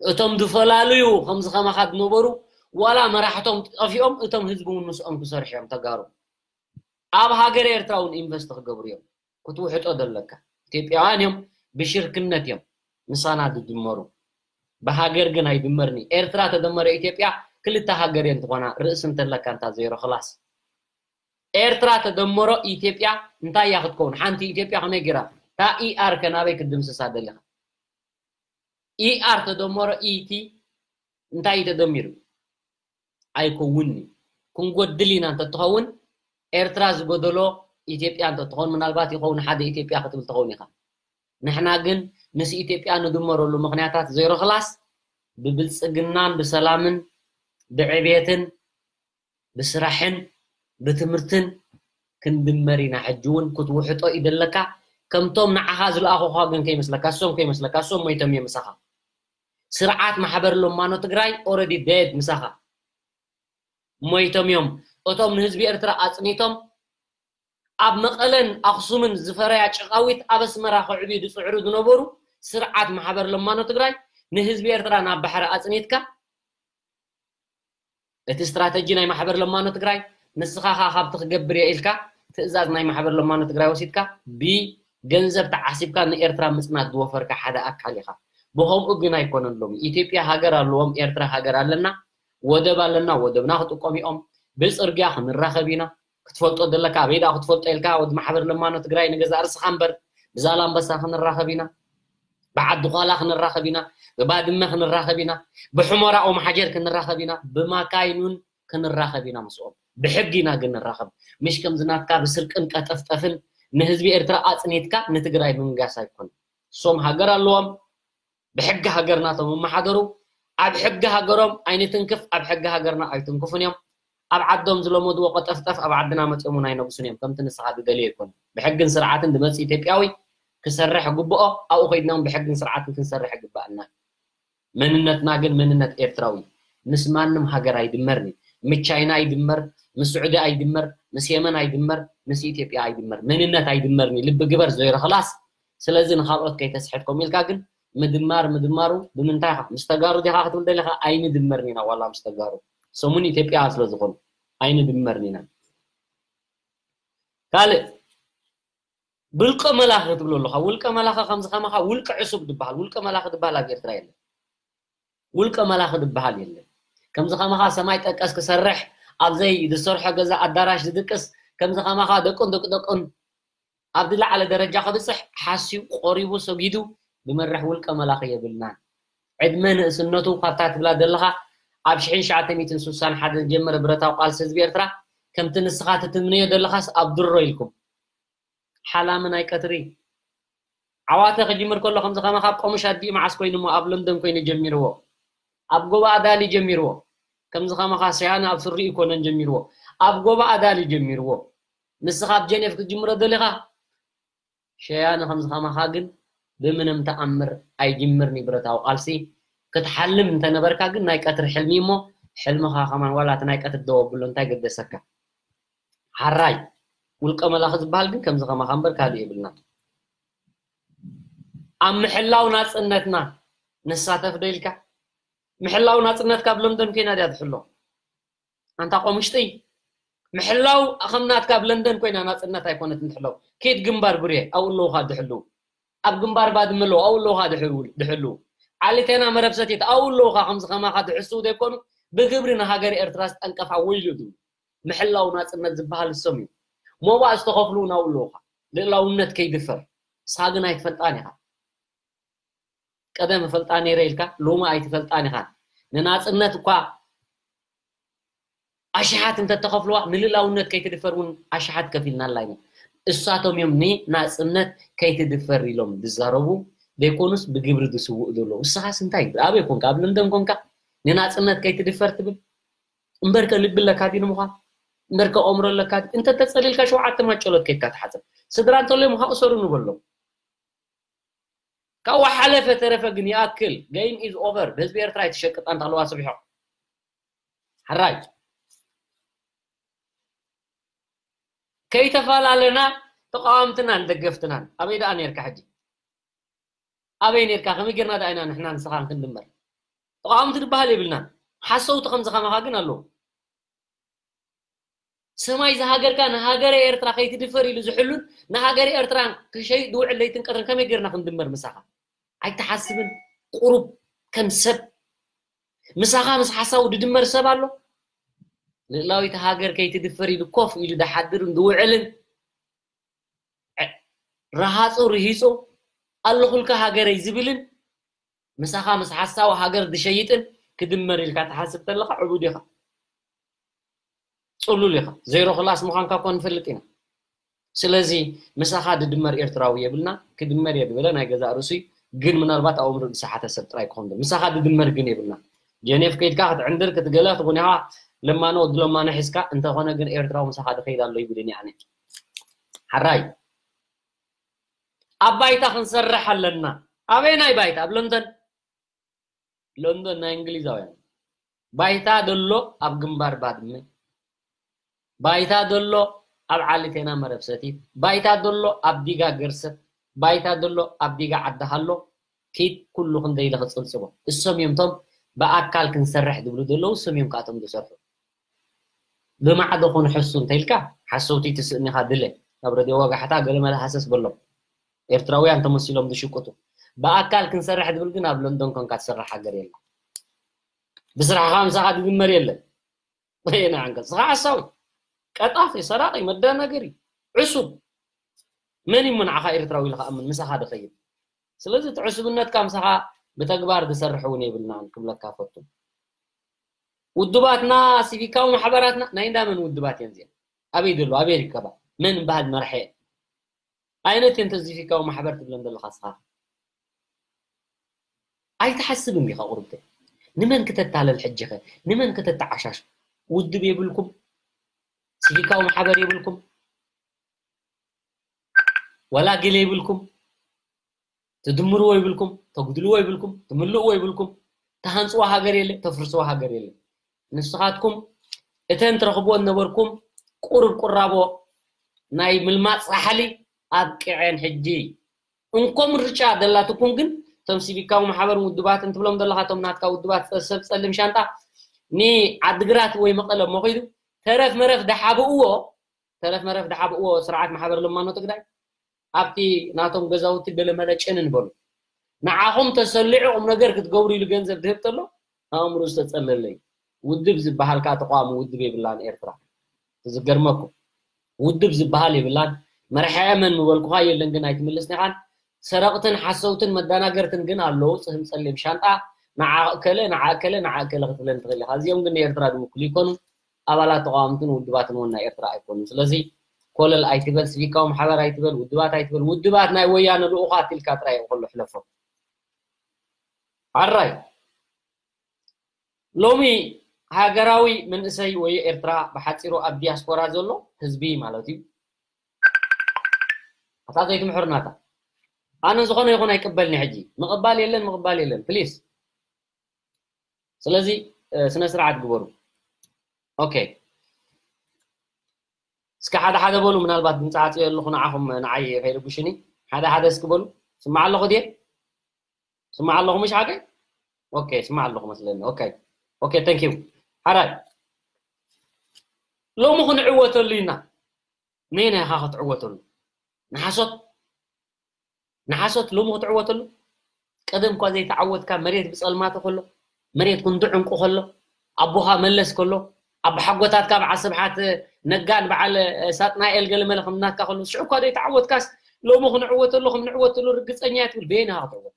እቶም ዝፈላልዩ ከምዚ ከማኻ ዝነበሩ ዋላ መራሕቶም ጠፊኦም እቶም ህዝቢ እውን ምስኦም ክሰርሑ እዮም ተጋሩ። ኣብ ሃገር ኤርትራ እውን ኢንቨስት ክገብሩ እዮም። ክትውሕጦ ዘለካ ኢትዮጵያውያን እዮም፣ ብሽርክነት እዮም ምሳና ዝድመሩ። ብሃገር ግን ኣይድመርኒ። ኤርትራ ተደመረ ኢትዮጵያ ክልተ ሃገር እየን ትኾና። ርእሲ እንተለካ እንታ ዜሮ ክላስ። ኤርትራ ተደመሮ ኢትዮጵያ እንታይ እያ ክትከውን? ሓንቲ ኢትዮጵያ ከመይ ገይራ? እታ ኢኣር ከ ናበይ ክትድምስሳ ደሊኻ? ኢኣር ተደመሮ ኢቲ እንታይ እዩ ተደሚሩ? ኣይከውንኒ። ክንጎድል ኢና እንተትኸውን፣ ኤርትራ ዝጎደሎ ኢትዮጵያ እንተትኸውን፣ ምናልባት ይኸውን ሓደ ኢትዮጵያ ክትብል ትኸውን ኢኻ። ንሕና ግን ምስ ኢትዮጵያ ንድመረሉ ምኽንያታት ዜሮ ክላስ ብብልጽግናን ብሰላምን ብዕቤትን ብስራሕን ብትምህርትን ክንድመር ኢና። ሕጂ እውን ክትውሕጦ እዩ ዘለካ። ከምቶም ንዓኻ ዝለኣኹኻ ግን ከይመስለካ፣ እሶም ከይመስለካ፣ እሶም ሞይቶም እዮም ምሳኻ። ስርዓት ማሕበር ለማኖ ትግራይ ኦረዲ ደድ ምሳኻ ሞይቶም እዮም። እቶም ንህዝቢ ኤርትራ ኣጽኒቶም ኣብ መቐለን ኣኽሱምን ዝፈረያ ጨቓዊት ኣብ ኣስመራ ከዕብዩ ዝጽዕሩ ዝነበሩ ስርዓት ማሕበር ለማኖ ትግራይ ንህዝቢ ኤርትራ ናብ ባሕሪ ኣጽኒትካ እቲ ስትራተጂ ናይ ማሕበር ለማኖ ትግራይ ንስኻ ኸኣ ካብቲ ክገብር እየ ኢልካ ትእዛዝ ናይ ማሕበር ለማኖ ትግራይ ወሲድካ ብገንዘብ ተዓሲብካ ንኤርትራ ምጽናት ዝወፈርካ ሓደ ኣካል ኢኻ። ብኸምኡ ግን ኣይኮነን። ሎሚ ኢትዮጵያ ሃገር ኣለዎም፣ ኤርትራ ሃገር ኣለና፣ ወደብ ኣለና፣ ወደብና ክጥቀሙ እዮም። ብጽርግያ ክንራኸብ ኢና። ክትፈልጦ ዘለካ ኣበይ ደኣ ክትፈልጦ ኢልካ ወዲ ማሕበር ለማኖ ትግራይ ንገዛእ ርእስኻ እምበር ብዛላምበሳ ክንራኸብ ኢና። ብዓዲ ኳላ ክንራኸብ ኢና፣ ብባድመ ክንራኸብ ኢና፣ ብሑመራ ኦም ሓጀር ክንራኸብ ኢና፣ ብማካይኑን ክንራኸብ ኢና ምስኦም። ብሕጊ ኢና ግን ንራኸብ። ምሽ ከምዚ ናትካ ብስርቅን ቀጠፍጠፍን ንህዝቢ ኤርትራ ኣጽኒትካ ንትግራይ ምንጋስ ኣይኮነን። እሶም ሃገር ኣለዎም፣ ብሕጊ ሃገርና እቶም ይመሓደሩ። ኣብ ሕጊ ሃገሮም ኣይንትንክፍ፣ ኣብ ሕጊ ሃገርና ኣይትንክፉን እዮም። ኣብ ዓዶም ዝለመድዎ ቀጠፍጠፍ ኣብ ዓድና መፅኦም እውን ኣይነግሱን እዮም። ከምቲ ንስኻ ትደልዮ ኣይኮነን። ብሕግን ስርዓትን ዝመፅእ ኢትዮጵያዊ ክሰርሕ ግብኦ፣ ኣብኡ ከይድና እውን ብሕግን ስርዓትን ክንሰርሕ ይግበኣና። መንነትና ግን መንነት ኤርትራዊ እዩ። ምስ ማንም ሃገር ኣይድመርን እዩ። ምስ ቻይና ኣይድመር፣ ምስ ስዑዲ ኣይድመር፣ ምስ የመን ኣይድመር፣ ምስ ኢትዮጵያ ኣይድመር። መንነት ኣይድመርን እዩ። ልቢ ግበር ዜሮ ክላስ። ስለዚ ንኻልኦት ከይተስሕት ከምኡ ኢልካ ግን ምድማር ምድማሩ ብምንታይ ኢኻ? ምስ ተጋሩ ዲኻ ክትብል ደሊኻ? ኣይንድመርን ኢና ዋላ ምስ ተጋሩ። ሰሙን ኢትዮጵያ ስለ ዝኾኑ። ኣይንድመርን ኢና። ካልእ ብልቀ መላኺ ክትብሎ ኣለኻ። ውልቀ መላኺ ከምዚ ከማኻ ውልቀ ዕሱብ ዝበሃል፣ ውልቀ መላኺ ዝበሃል ኣብ ኤርትራ የለን። ውልቀ መላኺ ዝበሃል የለን። ከምዚ ከማኻ ሰማይ ጠቀስ ክሰርሕ፣ ኣብ ዘይ ዝሰርሖ ገዛ ኣዳራሽ ዝድቅስ፣ ከምዚ ከማኻ ደቁን ደቂ ደቁን ኣብ ዝለዓለ ደረጃ ከብጽሕ ሓስዩ፣ ቆሪቡ፣ ሰጊዱ ዝመርሕ ውልቀ መላኺ የብልናን። ዕድመ ንእስነቱ ካብታ ትብላ ዘለኻ ኣብ ሽሕን ትሽዓተ ሚእትን ስሳን ሓደን ዝጀመረ ብረታዊ ቃልሲ ህዝቢ ኤርትራ ከምቲ ንስኻ ትትምነዮ ዘለኻስ ኣብ ድሮ ኢልኩም ሓላሚ ናይ ቀትሪ ዓዋተ ክጅምር ከሎ ከምዚ ከማኻ ኣብ ቆሙሽ ኣዲኡ መዓስ ኮይኑ እሞ ኣብ ለንደን ኮይኑ ጀሚርዎ። ኣብ ጎባ ኣዳሊ ጀሚርዎ። ከምዚ ከማኻ ሰያነ ኣብ ስሪኡ ኮነን ጀሚርዎ። ኣብ ጎባ ኣዳሊ ጀሚርዎ። ንስኻ ኣብ ጀኔቭ ክትጅምሮ ደሊኻ ሸያነ ከምዚ ከማኻ ግን ብምንም ተኣምር ኣይጅምርን እዩ ብረታዊ ቃልሲ። ክትሓልም እንተነበርካ ግን ናይ ቀትሪ ሕልሚ እሞ ሕልምኻ ከማን ዋላ እቲ ናይ ቀትሪ ደው ኣብሎ እንታይ ገደሰካ? ሓራይ ውልቀ መላኺ ዝበሃል ግን ከምዚ ከማኻ እምበር ካልእ የብልና። ኣብ ምሕላው ናጽነትና ንሳተፍ ዶ ኢልካ? ምሕላው ናጽነት ካብ ለንደን ኮይና ድያ ትሕሎ? ኣንታ ቆምሽጢ ምሕላው ከም ናትካ ኣብ ለንደን ኮይና ናጽነት ኣይኮነትን ትሕለው። ኬድ ግንባር ብሬ ኣብኡ ኣለውኻ ድሕሉ ኣብ ግንባር ባድመ ኣለዉ ኣብኡ ኣለውኻ ድሕሉ ድሕሉ ዓሊቴና መረብ ሰቲት ኣብኡ ኣለውኻ ከምዚ ከማኻ ድሕስው ዘይኮኑ ብግብሪ ንሃገር ኤርትራ ዝጠንቀፋ ወይሉ ድብሉ ምሕላው ናጽነት ዝበሃል እሶም እዩ። ሞባእ ዝተኸፍሉ እውን ኣብኡ ኣለውኻ ልእላውነት ከይድፈር ሳግን ኣይትፈልጣን ኢኻ። ቀደም እፈልጣ ነይረ ኢልካ ሎሚ ኣይትፈልጣን ኢኻ። ንናጽነት እኳ ኣሽሓት እንተተኸፍልዋ ንልእላውነት ከይትድፈር እውን ኣሽሓት ከፊልናላ ኢና። እሳቶም እዮም ንናጽነት ከይትድፈር ኢሎም ዝዛረቡ ዘይኮኑስ ብግብሪ ዝስውኡ ዘለዉ። ንስኻስ እንታይ ኣበይ ኮንካ ኣብ ለንደን ኮንካ ንናጽነት ከይትድፈር ትብል እምበርከ ልቢ ኣለካ ድዩ ንምዃን እምበርከ ኣእምሮ ኣለካ ድዩ እንተተጸሊልካ ሸውዓተ ማጨሎት ከይድካ ትሓጽብ ስድራ እንተለዮም ከኣ እሰሩ ንበሎም። ካብ ሓለፈ ተረፈ ግን ይኣክል game is over ብህዝቢ ኤርትራ ኣይትሸቅጣ እንተለዋ ስቢሖ ሓራይ ከይተፈላለና ተቃወምትናን ደገፍትናን ኣበይ ደኣ ነርካ ሕጂ ኣበይ ነርካ ከመይ ጌርና ደኣ ኢና ንሕና ንስኻን ክንድመር ተቃወምቲ ዝበሃል የብልናን ሓሰውቲ ከምዚ ከማኻ ግን ኣለዉ ሰማይ ዝሃገርካ ንሃገረ ኤርትራ ከይትድፈር ኢሉ ዝሕሉን ንሃገረ ኤርትራ ክሸይጥ ዝውዕል ለይትን ቀትርን ከመይ ጌርና ክንድመር ምሳኻ? ኣይትሓስብን ቁሩብ ከም ሰብ ምሳኻ ምስ ሓሳቡ ድድመር ሰብ ኣሎ? ልእላዊት ሃገር ከይትድፈር ኢሉ ኮፍ ኢሉ ድሓድርን ድውዕልን ረሃጹ ርሂጹ ኣለኹልካ ሃገረይ ዝብልን ምሳኻ ምስ ሓሳዊ ሃገር ዝሸይጥን ክድመር ኢልካ ትሓስብ ተለኻ ዕቡድ ኢኻ ጽሉል ኢኻ ዜሮ ክላስ ምዃንካ እኮ ንፈልጥ ኢና ስለዚ ምሳኻ ድድመር ኤርትራዊ የብልና ክድመር እየ ዝበለ ናይ ገዛእ ርእሱ እዩ ግን ምናልባት ኣእምሮ ዝሰሓተ ሰብ ጥራይ ክኾን ዶ ምሳኻ ድድመር ግን የብልና ጀኔፍ ከይድካ ክትዕንድር ክትገለ ክትኹን ኢኻ ለማኖ ወዲ ለማኖ ሒዝካ እንተኾነ ግን ኤርትራዊ ምሳኻ ድኸይድ ኣሎ ይብልን እየ ኣነ ሓራይ ኣብ ባይታ ክንሰርሕ ኣለና ኣበይ ናይ ባይታ ኣብ ለንደን ለንደን ናይ እንግሊዛውያን ባይታ ደሎ ኣብ ግንባር ባድመ ባይታ ደሎ ኣብ ዓሊቴና መረብ ሰቲት ባይታ ደሎ ኣብ ዲጋ ገርሰት ባይታ ደሎ ኣብ ዲጋ ዓዲ ሃሎ ኪድ ኩሉ ክንደይ ኢለ ክጽብጽቦ እሶም እዮም ቶም ብኣካል ክንሰርሕ ዝብሉ ዘለዉ እሶም እዮም ከኣቶም ዝሰርሑ ብማዕዶ ክንሕሱ እንተኢልካ ሓሰውቲ ትስእኒኻ ድለ ኣብ ረድዮ ወጋሕታ ገለ መለ ሃሰስ በሎም ኤርትራውያን ተመሲሎም ዝሽቅጡ ብኣካል ክንሰርሕ ዝብል ግን ኣብ ለንደን ኮንካ ትሰርሕ ሃገር የለን ብስራሕኻ ምሳኻ ዝግመር የለን ናዓንከ ስኻ ሓሳዊ ቀጣፊ ሰራቂ መደናገሪ ዕሱብ መን እዩ ንዓኻ ኤርትራዊ ኢሉ ከኣምን ምሳኻ ዝኸይድ ስለዚ እቲ ዕሱብነትካ ምሳኻ ብተግባር ዝሰርሕ እውን የብልናን ክብለካ ፈቱ ውድባትና ሲቪካዊ ማሕበራትና ናይ እንዳመን ውድባት እየን እዚአን ኣበይ ዘሎ ኣበይ ይርከባ መን በሃል መራሒ ኣይነት እየን ተዚፊካዊ ማሕበር ትብለን ዘለኻ ስኻ ኣይትሓስብን ዲኻ ቁርብተ ንመን ክተታለል ሕጂኸ ንመን ክተተዓሻሽ ውድብ የብልኩም ሲቪካዊ ማሕበር የብልኩም ወላ ገለ ይብልኩም ትድምርዎ ይብልኩም ተጉድልዎ ይብልኩም ትምልእዎ ይብልኩም ተሃንፅዎ ሃገር የለ ተፍርስዎ ሃገር የለ ንስኻትኩም እተን ትረኽብዎ ነበርኩም ቁሩብ ቁራቦ ናይ ምልማፅ ፃሕሊ ኣብቂዐን ሕጂ እንኮ ምርጫ ደላትኩም ግን እቶም ሲቪካዊ ማሕበር ውድባትን ትብሎም ዘለኻ እቶም ናትካ ውድባት ሰብ ፀልም ሻንጣ ንዓድግራት ወይ መቐለ መኺዱ ተረፍ መረፍ ድሓብእዎ፣ ተረፍ መረፍ ድሓብእዎ ስርዓት ማሕበር ለማኖ ትግራይ ኣብቲ ናቶም ገዛውቲ ገለመለ ጭንን በሉ። ንዓኹም ተሰሊዑ ቁም ነገር ክትገብሩ ኢሉ ገንዘብ ድህብ ተሎ ኣእምሩ ዝተጸለለ እዩ። ውድብ ዝበሃል ከዓ ተቋሙ ውድብ የብላን ኤርትራ። ዝገርመኩም ውድብ ዝበሃል የብላን። መርሓያ መን ምበልኩኻ የለን ግን ኣይትምልስን ኢኻን። ሰረቕትን ሓሰውትን መዳናገርትን ግን ኣለዉ። ጽህም ጸሊም ሻንጣ ንዓ እከለ ንዓ እከለ ንዓ እከለ ክትብለን ትኽእል ኢኻ። እዚኦም ግን ንኤርትራ ድውክሉ ይኮኑ። ኣባላት ተቃወምትን ውድባትን እውን ናይ ኤርትራ ኣይኮኑን። ስለዚ ኮለል ኣይትበል፣ ስቪካዊ ማሕበር ኣይትበል፣ ውድባት ኣይትበል። ውድባት ናይ ወያነ ልኡኻት ኢልካ ጥራይ እዩ ከሎ ሕለፎም። ኣራይ ሎሚ ሃገራዊ መንእሰይ ወይ ኤርትራ ብሓፂሩ ኣብ ዲያስፖራ ዘሎ ህዝቢ ማለት እዩ። ኣታ ዘይትምሕርናታ ኣነ ዝኾነ ይኹን ኣይቅበልኒ። ሕጂ ምቕባል የለን ምቕባል የለን ፕሊስ። ስለዚ ስነ ስርዓት ግበሩ። ኦኬ እስከ ሓደ ሓደ በሉ። ምናልባት ድምፂ ዓፅዮ ኣለኹ ንዓኹም ንዓይ ከይርብሽኒ ሓደ ሓደ እስኪ በሉ። ስማዕ ኣለኹ ድየ? ስማዕ ኣለኹ ምሽ ሓቀይ? ኦኬ ስማዕ ኣለኹ መስለኒ። ኦኬ ኦኬ thank you። ሓራይ ሎሚ ክንዕወተሉ ኢና። ነየናይ ኢኻ ክትዕወተሉ? ንሓሶት ንሓሶት ሎሚ ክትዕወተሉ? ቀደም እኳ ዘይተዓወትካ መሬት ብጸልማቱ ከሎ መሬት ክንዲ ዕንቁ ከሎ ኣቦኻ መለስ ከሎ ኣብ ሓጎታትካ በዓል ስብሓት ነጋን በዓል ሳጥናኤል ገለመለ ከም ናትካ ከሎ ሽዑ እኳ ዘይተዓወትካስ ሎሚ ክንዕወተሉ ከም ንዕወተሉ ርግጸኛ እያ ትብል በየን ኢኻ ክትዕወት?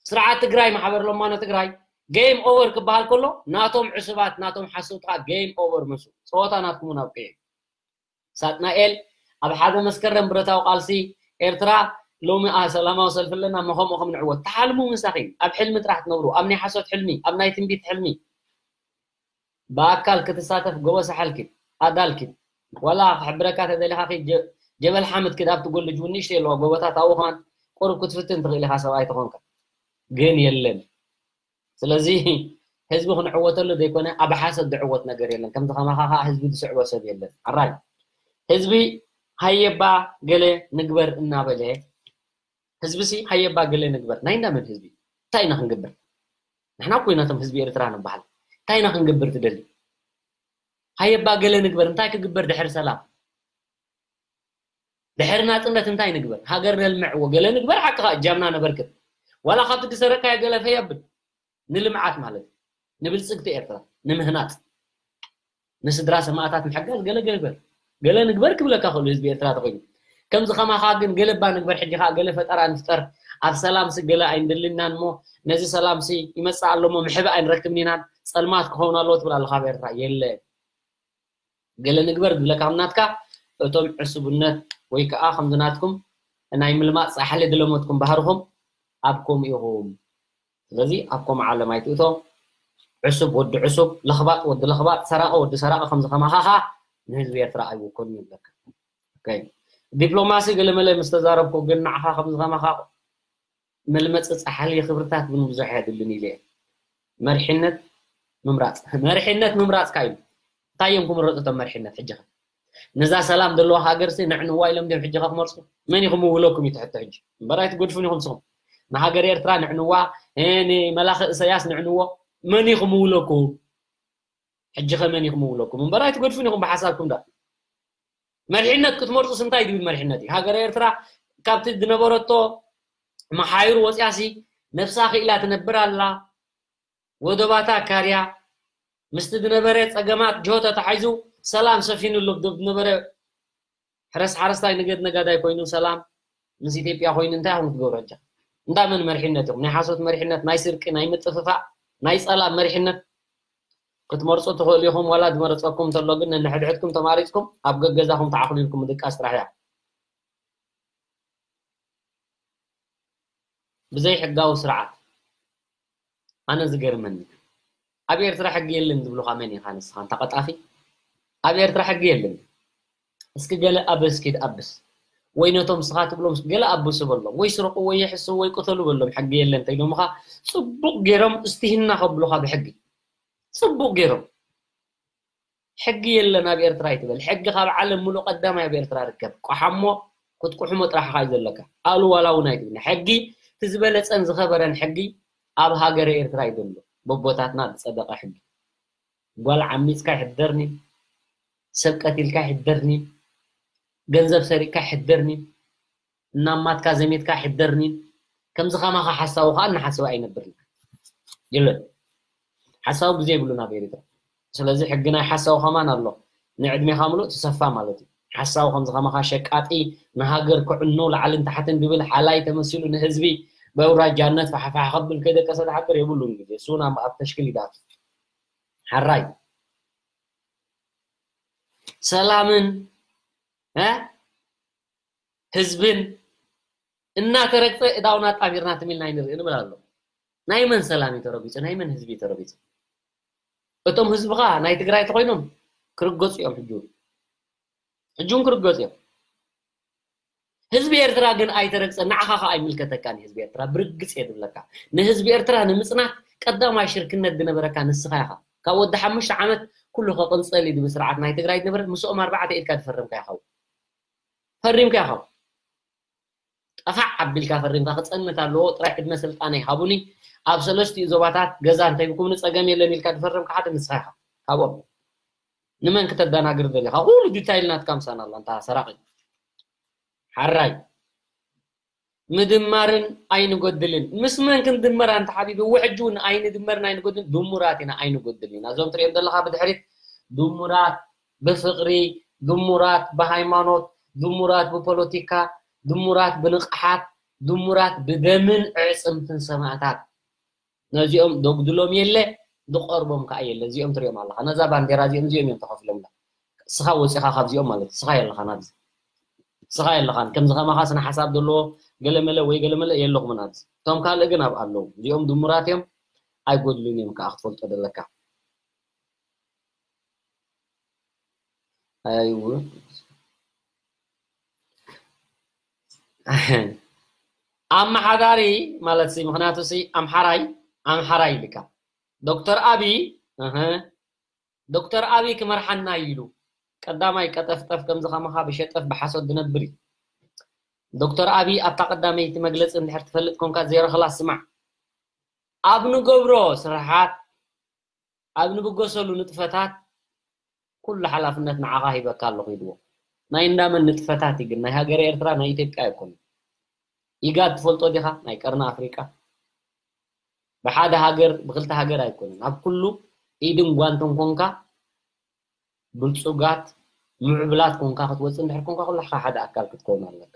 ስርዓት ትግራይ ማሕበር ለማኖ ትግራይ game over ክበሃል ከሎ ናቶም ዕሱባት ናቶም ሓሰውቲ ከዓ game over ምስ ፀወታ ናትኩም እውን ኣብቂዑ። ሳጥናኤል ኣብ ሓደ መስከረም ብረታዊ ቃልሲ ኤርትራ ሎሚ ኣ ሰላማዊ ሰልፊ ኣለና መኸምኡ ከም ንዕወት ትሓልሙ ምሳኺ ኣብ ሕልሚ ጥራሕ ትነብሩ ኣብ ናይ ሓሶት ሕልሚ ኣብ ናይ ትንቢት ሕልሚ ብኣካል ክትሳተፍ ጎበ ሰሓል ኪድ ኣዳል ኪድ ዋላ ክሕብረካ ተደሊኻ ኪድ ጀበል ሓምድ ኪድ ኣብቲ ጎልጅ እውን ንእሽተይ ኣለዋ ጎበታት ኣብኡ ከማን ቁሩብ ክትፍትን ትኽእል ኢኻ ሰብኣይ ተኾንካ ግን የለን ስለዚ ህዝቢ ክንዕወተሉ ዘይኮነ ኣብ ሓሰት ዝዕወት ነገር የለን ከምዚ ከማኻ ከዓ ህዝቢ ዝስዕቦ ሰብ የለን ኣራይ ህዝቢ ሃየባ ገለ ንግበር እናበለ ህዝቢ ሲ ሃየባ ገለ ንግበር ናይ እንዳመን ህዝቢ እንታይ ኢና ክንገብር ንሕና እኮ ኢና እቶም ህዝቢ ኤርትራ ንበሃል እንታይ ኢና ክንገብር ትደሊ ሃየባ ገለ ንግበር እንታይ ክግበር ድሕሪ ሰላም ድሕሪ ናጽነት እንታይ ንግበር ሃገር ነልምዕዎ ገለ ንግበር ሓቅኻ እጃምና ነበርክት ዋላ ካብቲ ዝሰረካዮ ገለ ፈየብል ንልምዓት ማለት ንብልጽግቲ ኤርትራ ንምህናጽ ንስድራ ሰማእታት ምሕጋዝ ገለ ገለ ገለ ንግበር ክብለካ ክእሉ ህዝቢ ኤርትራ ተኮይኑ ከምዚ ከማኻ ግን ገለባ ንግበር ሕጂ ከዓ ገለ ፈጠራ ንፍጠር ኣብ ሰላምሲ ገለ ኣይንደልናን እሞ ነዚ ሰላምሲ ይመጽእ ኣሎሞ ምሕባእ ኣይንረክብን ኢና ጸልማት ክኸውን ኣለዎ ትብል ኣለካ ኣብ ኤርትራ የለ ገለ ንግበር ዝብለካ ከም ናትካ እቶም ዕሱብነት ወይ ከዓ ከምዚ ናትኩም ናይ ምልማፅ ፃሕሊ ዝለመድኩም ባህርኹም ኣብ ከምኡ ኢኹም ስለዚ ኣብ ከምኡ ዓለም ኣይትእቶ ዕሱብ ወዲ ዕሱብ ለኽባጥ ወዲ ለኽባጥ ሰራቂ ወዲ ሰራቂ ከምዚ ከማኻ ከዓ ንህዝቢ ኤርትራ ኣይውክልን ይብለካ ዲፕሎማሲ ገለመለ ምስ ተዛረብኩ ግን ንዓኻ ከምዚ ከማኻ መልመፂ ፃሕሊ ክብርታት እውን ብዙሕ የድልን ኢለ እየ መሪሕነት ምምራፅ መሪሕነት ምምራፅካ እዩ እንታይ እዮም ክምረፁ እቶም መሪሕነት ሕጂ ነዛ ሰላም ዘለዋ ሃገርሲ ንዕንዋ ኢሎም ድዮም ሕጂ ክመርፁ መን እዩ ክምውለኩም እዩ ትሕቶ ሕጂ እምበር ኣይትገድፉን ኢኹም ንስኹም ንሃገር ኤርትራ ንዕንዋ ንመላኺ እሰያስ ንዕንዎ መን እዩ ክምውለኩም ሕጂ ከመን እዩ ክምውለኩም እምበር ኣይትገድፉን ኢኹም ብሓሳብኩም ዳ መሪሕነት ክትመርፁስ እንታይ ድብል መሪሕነት እዩ ሃገር ኤርትራ ካብቲ ዝነበረቶ መሓይሩ ወፅያሲ ነፍሳ ክኢላ ትነብር ኣላ ወደባታ ካርያ ምስቲ ዝነበረ ፀገማት ጅሆ ተታሒዙ ሰላም ሰፊኑ ኣሎ ዝነበረ ሕረስ ሓረስታይ ንገድ ነጋዳይ ኮይኑ ሰላም ምስ ኢትዮጵያ ኮይኑ እንታይ ኢኹም ክትገብሩ ሕጂ እንዳ መን መሪሕነት ኢኹም ናይ ሓሶት መሪሕነት ናይ ስርቂ ናይ ምጥፍፋእ ናይ ፀላም መሪሕነት ክትመርፁ ትኽእሉ ኢኹም ዋላ ዝመረፀኩም እንተሎ ግን ነንሕድሕድኩም ተማሪፅኩም ኣብ ገገዛኹም ተዓኽሊልኩም ምድቃስ ጥራሕ እያ ብዘይ ሕጋዊ ስርዓት ኣነ ዝገርመኒ ኣብ ኤርትራ ሕጊ የለን ዝብሉኻ መን ኢኻ ንስኻ እንታ ቀጣፊ ኣብ ኤርትራ ሕጊ የለን እስኪ ገለ ኣበስ ኪድ ኣብስ ወይ ነቶም ስኻ ትብሎም ገለ ኣብሱ በሎም ወይ ስረቁ ወይ ይሕሱ ወይ ቅተሉ በሎም ሕጊ የለን ተይሎምኻ ጽቡቅ ገይሮም እስትሂና ከብሉኻ ብሕጊ ጽቡቅ ገይሮም ሕጊ የለን ኣብ ኤርትራ ይትበል ሕጊ ካብ ዓለም ሙሉእ ቀዳማይ ኣብ ኤርትራ ርከብ ቆሓሞ ክትቁሕሞ ጥራሕኻ እዩ ዘለካ ኣሉ ዋላ እውን ኣይትብልና ሕጊ እቲ ዝበለፀን ዝኸበረን ሕጊ ኣብ ሃገረ ኤርትራ እዩ ዘሎ በቦታትና ዝፀደቀ ሕጊ ጓል ዓሚፅካ ይሕደርኒ ሰብ ቀቲልካ ይሕደርኒ፣ ገንዘብ ሰሪቅካ ይሕደርኒ፣ እናማትካ ዘሜትካ ይሕደርኒ። ከምዚ ከማኻ ሓሳዊ ከዓ እናሓሰበ ኣይነብርን። የለን። ሓሳዊ ግዜ የብሉን ኣብ ኤሪትራ። ስለዚ ሕጊ ናይ ሓሳዊ ከማን ኣሎ። ንዕድሜኻ ምሉእ ትሰፋ ማለት እዩ። ሓሳዊ ከምዚ ከማኻ ሸቃጢ፣ ንሃገር ክዕኑ ላዕልን ታሕትን ድብል ሓላይ ተመሲሉ ንህዝቢ በውራጃነት ፋሕፋሕ ከብል ከይደቀሰ ዝሓድር የብሉን ግዜ። እሱ ናብ ኣብ ተሽክል ይድኣቱ። ሓራይ ሰላምን፣ እ? ህዝብን እናተረግጸ እዳውና ጣቢርና ትም ኢልና ኣይንርኢ ንብል ኣሎ። ናይ መን ሰላም እዩ ተረጊጹ? ናይ መን ህዝቢ እዩ ተረጊጹ? እቶም ህዝቢ ኸኣ ናይ ትግራይ ተኾይኖም ክርገጹ እዮም ሕጂ እውን። ሕጂ እውን ክርገጹ እዮም። ህዝቢ ኤርትራ ግን ኣይተረግጸን፣ ንዓኻ ኸኣ ኣይምልከተካን። ህዝቢ ኤርትራ ብርግጽ እየ ዝብለካ። ንህዝቢ ኤርትራ ንምጽናት ቀዳማይ ሽርክነት ዝነበረካ ንስኻ ኢኻ። ካብ ወዲ ሓሙሽተ ዓመት ኩሉ ከቕንጸል እዩ ዝብል ስርዓት ናይ ትግራይ ዝነበረ፣ ምስኦም ኣርባዕተ ኢድካ ዝፈረምካ ኢኻ። ፈሪምካ ኢኻ። ጠፋዕ ኣቢልካ ፈሪምካ። ክጸንት ኣለዎ፣ ጥራይ ዕድመ ስልጣነይ ሃቡኒ። ኣብ ሰለስቲኡ ዞባታት ገዛ እንተሂብኩምኒ ጸገም የለን ኢልካ ዝፈረምካ ሓደ ንስኻ ኢኻ። ካብኦም ንመን ክተደናግር ደሊኻ? ኩሉ ዲታይል ናትካ ምሳና ኣሎ፣ እንታ ሰራቒ። ሓራይ። ምድማርን ኣይንጎድልን። ምስ መን ክንድመር ኣንታ ሓቢቢ? እወ፣ ሕጂ እውን ኣይንድመርን ኣይንጎድልን፣ ድሙራት ኢና፣ ኣይንጎድልን ኢና። እዞም ትሪኦም ዘለኻ ብድሕሪት ድሙራት ብፍቕሪ፣ ድሙራት ብሃይማኖት፣ ድሙራት ብፖለቲካ፣ ድሙራት ብንቕሓት፣ ድሙራት ብደምን ኣዕጽምትን ሰማእታት። ነዚኦም ደጉድሎም የለ፣ ዝቐርቦም ከኣ የለ። እዚኦም ትሪኦም ኣለኻ። ነዛ ባንዴራ እዚኦም፣ እዚኦም እዮም ተኸፊሎምላ። እስኻ ወጺኻ ካብዚኦም ማለት እዩ። እስኻ የለኻን ኣብዚ። እስኻ የለኻን። ከምዚ ከማኻ ስነ ሓሳብ ዘለዎ ገለመለ ወይ ገለመለ የለኹምን ኣብዚ። እቶም ካልእ ግን ኣብ ኣለዉ። እዚኦም ድሙራት እዮም፣ ኣይጎድሉን እዮም ከኣ ክትፈልጦ ደለካ። ኣይው። ኣመሓዳሪ ማለት ሲ፣ ምኽንያቱ ሲ ኣምሓራይ፣ ኣምሓራይ ኢልካ። ዶክተር ኣቢ፣ እህ፣ ዶክተር ኣቢ ክመርሓና እዩ ኢሉ። ቀዳማይ ቀጠፍጠፍ ከምዚ ከማኻ ብሸጠፍ ብሓሶት ዝነብር እዩ። ዶክተር ኣቢ ኣብታ ቀዳመይቲ መግለጺ እንድሕር ትፈልጥ ኮንካ ዜሮ ክላስ ስማዕ። ኣብ ንገብሮ ስራሓት፣ ኣብ ንብገሰሉ ንጥፈታት ኩሉ ሓላፍነት ንዓኻ ሂበካ ኣለኹ ኢልዎ። ናይ እንዳመን ንጥፈታት እዩ ግን? ናይ ሃገረ ኤርትራ፣ ናይ ኢትዮጵያ ኣይኮነን። ኢጋድ ትፈልጦ ዲኻ? ናይ ቀርኒ ኣፍሪቃ። ብሓደ ሃገር፣ ብክልተ ሃገር ኣይኮነን። ኣብ ኩሉ ኢድን ጓንትን ኮንካ ብልጹጋት፣ ምዕቡላት ኮንካ ክትወጽእ እንድሕር ኮንካ፣ ኩላሕኻ ሓደ ኣካል ክትከውን ኣለካ።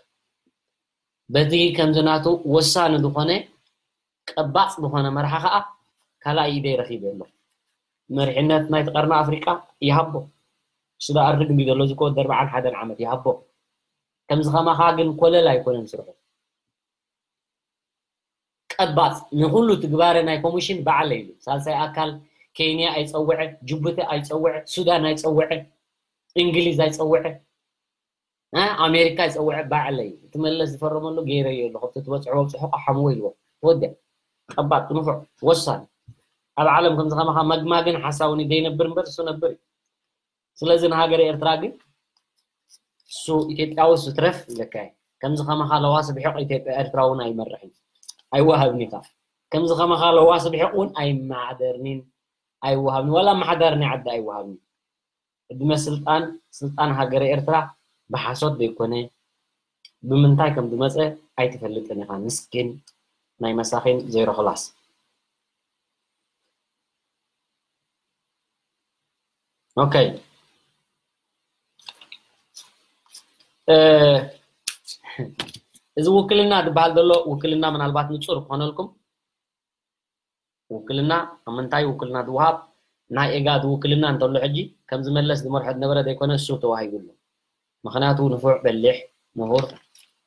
በቲ ከምዚ ናቱ ወሳኒ ዝኾነ፣ ቀባጽ ዝኾነ መርሓ ኸኣ ካልኣይ ኢደይ ረኺበ ኣሎ። መሪሕነት ናይቲ ቀርኒ ኣፍሪቃ ይሃቦ። እሱ ደኣ ኣርግ እንዲ ዘሎ፣ እዚ እኮ ወዲ ኣርብዓን ሓደን ዓመት ይሃቦ። ከምዚ ከማኻ ግን ኮለል ኣይኮነን ስርሑ። ቀባጽ ንኹሉ ትግባረ ናይ ኮሚሽን ባዕለይ ኢሉ። ሳልሳይ ኣካል ኬንያ ኣይጸውዐ፣ ጅቡቲ ኣይጸውዐ፣ ሱዳን ኣይጸውዐ፣ እንግሊዝ ኣይጸውዐ፣ እ፣ ኣሜሪካ ኣይጸውዐ፣ ባዕለይ። እቲ መለስ ዝፈረመሉ ገይረዮ ኣለኹ። እቲ ትበጽሖ ወብጽሖ ቀሓምዎ ኢልዎ። ተወዲኣ። ቀባጽ ንፉዕ ወሳኒ። ኣብ ዓለም ከምዚ ከማኻ መግማግን ሓሳውን ዘይነብር እምበር እሱ ነብር እዩ። ስለዚ ንሃገረ ኤርትራ ግን እሱ ኢትዮጵያዊ እሱ ትረፍ ይብለካ እየ። ከምዚ ከማኻ ለዋስ ብሕቕ ኢትዮጵያ ኤርትራ እውን ኣይመርሕን። ኣይወሃብን እዩ ከኣ። ከምዚ ከማኻ ለዋስ ብሕቕ እውን ኣይመሓደርኒን ኣይወሃብኒ። ዋላ ኣመሓዳሪ ናይ ዓዲ ኣይወሃብኒ። ዕድመ ስልጣን፣ ስልጣን ሃገረ ኤርትራ ብሓሶት ዘይኮነ፣ ብምንታይ ከም ዝመጸ ኣይትፈልጥን ኢኻ። ምስኪን ናይ መሳኺን ዜሮ ክላስ። ኦኬ። እ፣ እዚ ውክልና ዝበሃል ዘሎ፣ ውክልና ምናልባት ንጹር ክኾነልኩም፣ ውክልና ኣብ ምንታይ ውክልና ዝወሃብ? ናይ ኤጋድ ውክልና እንተሎ ሕጂ ከምዚ መለስ ዝመርሖ ዝነበረ ዘይኮነ እሱ ተዋሂቡ ኣሎ። ምኽንያቱ ንፉዕ፣ በሊሕ፣ ምሁር፣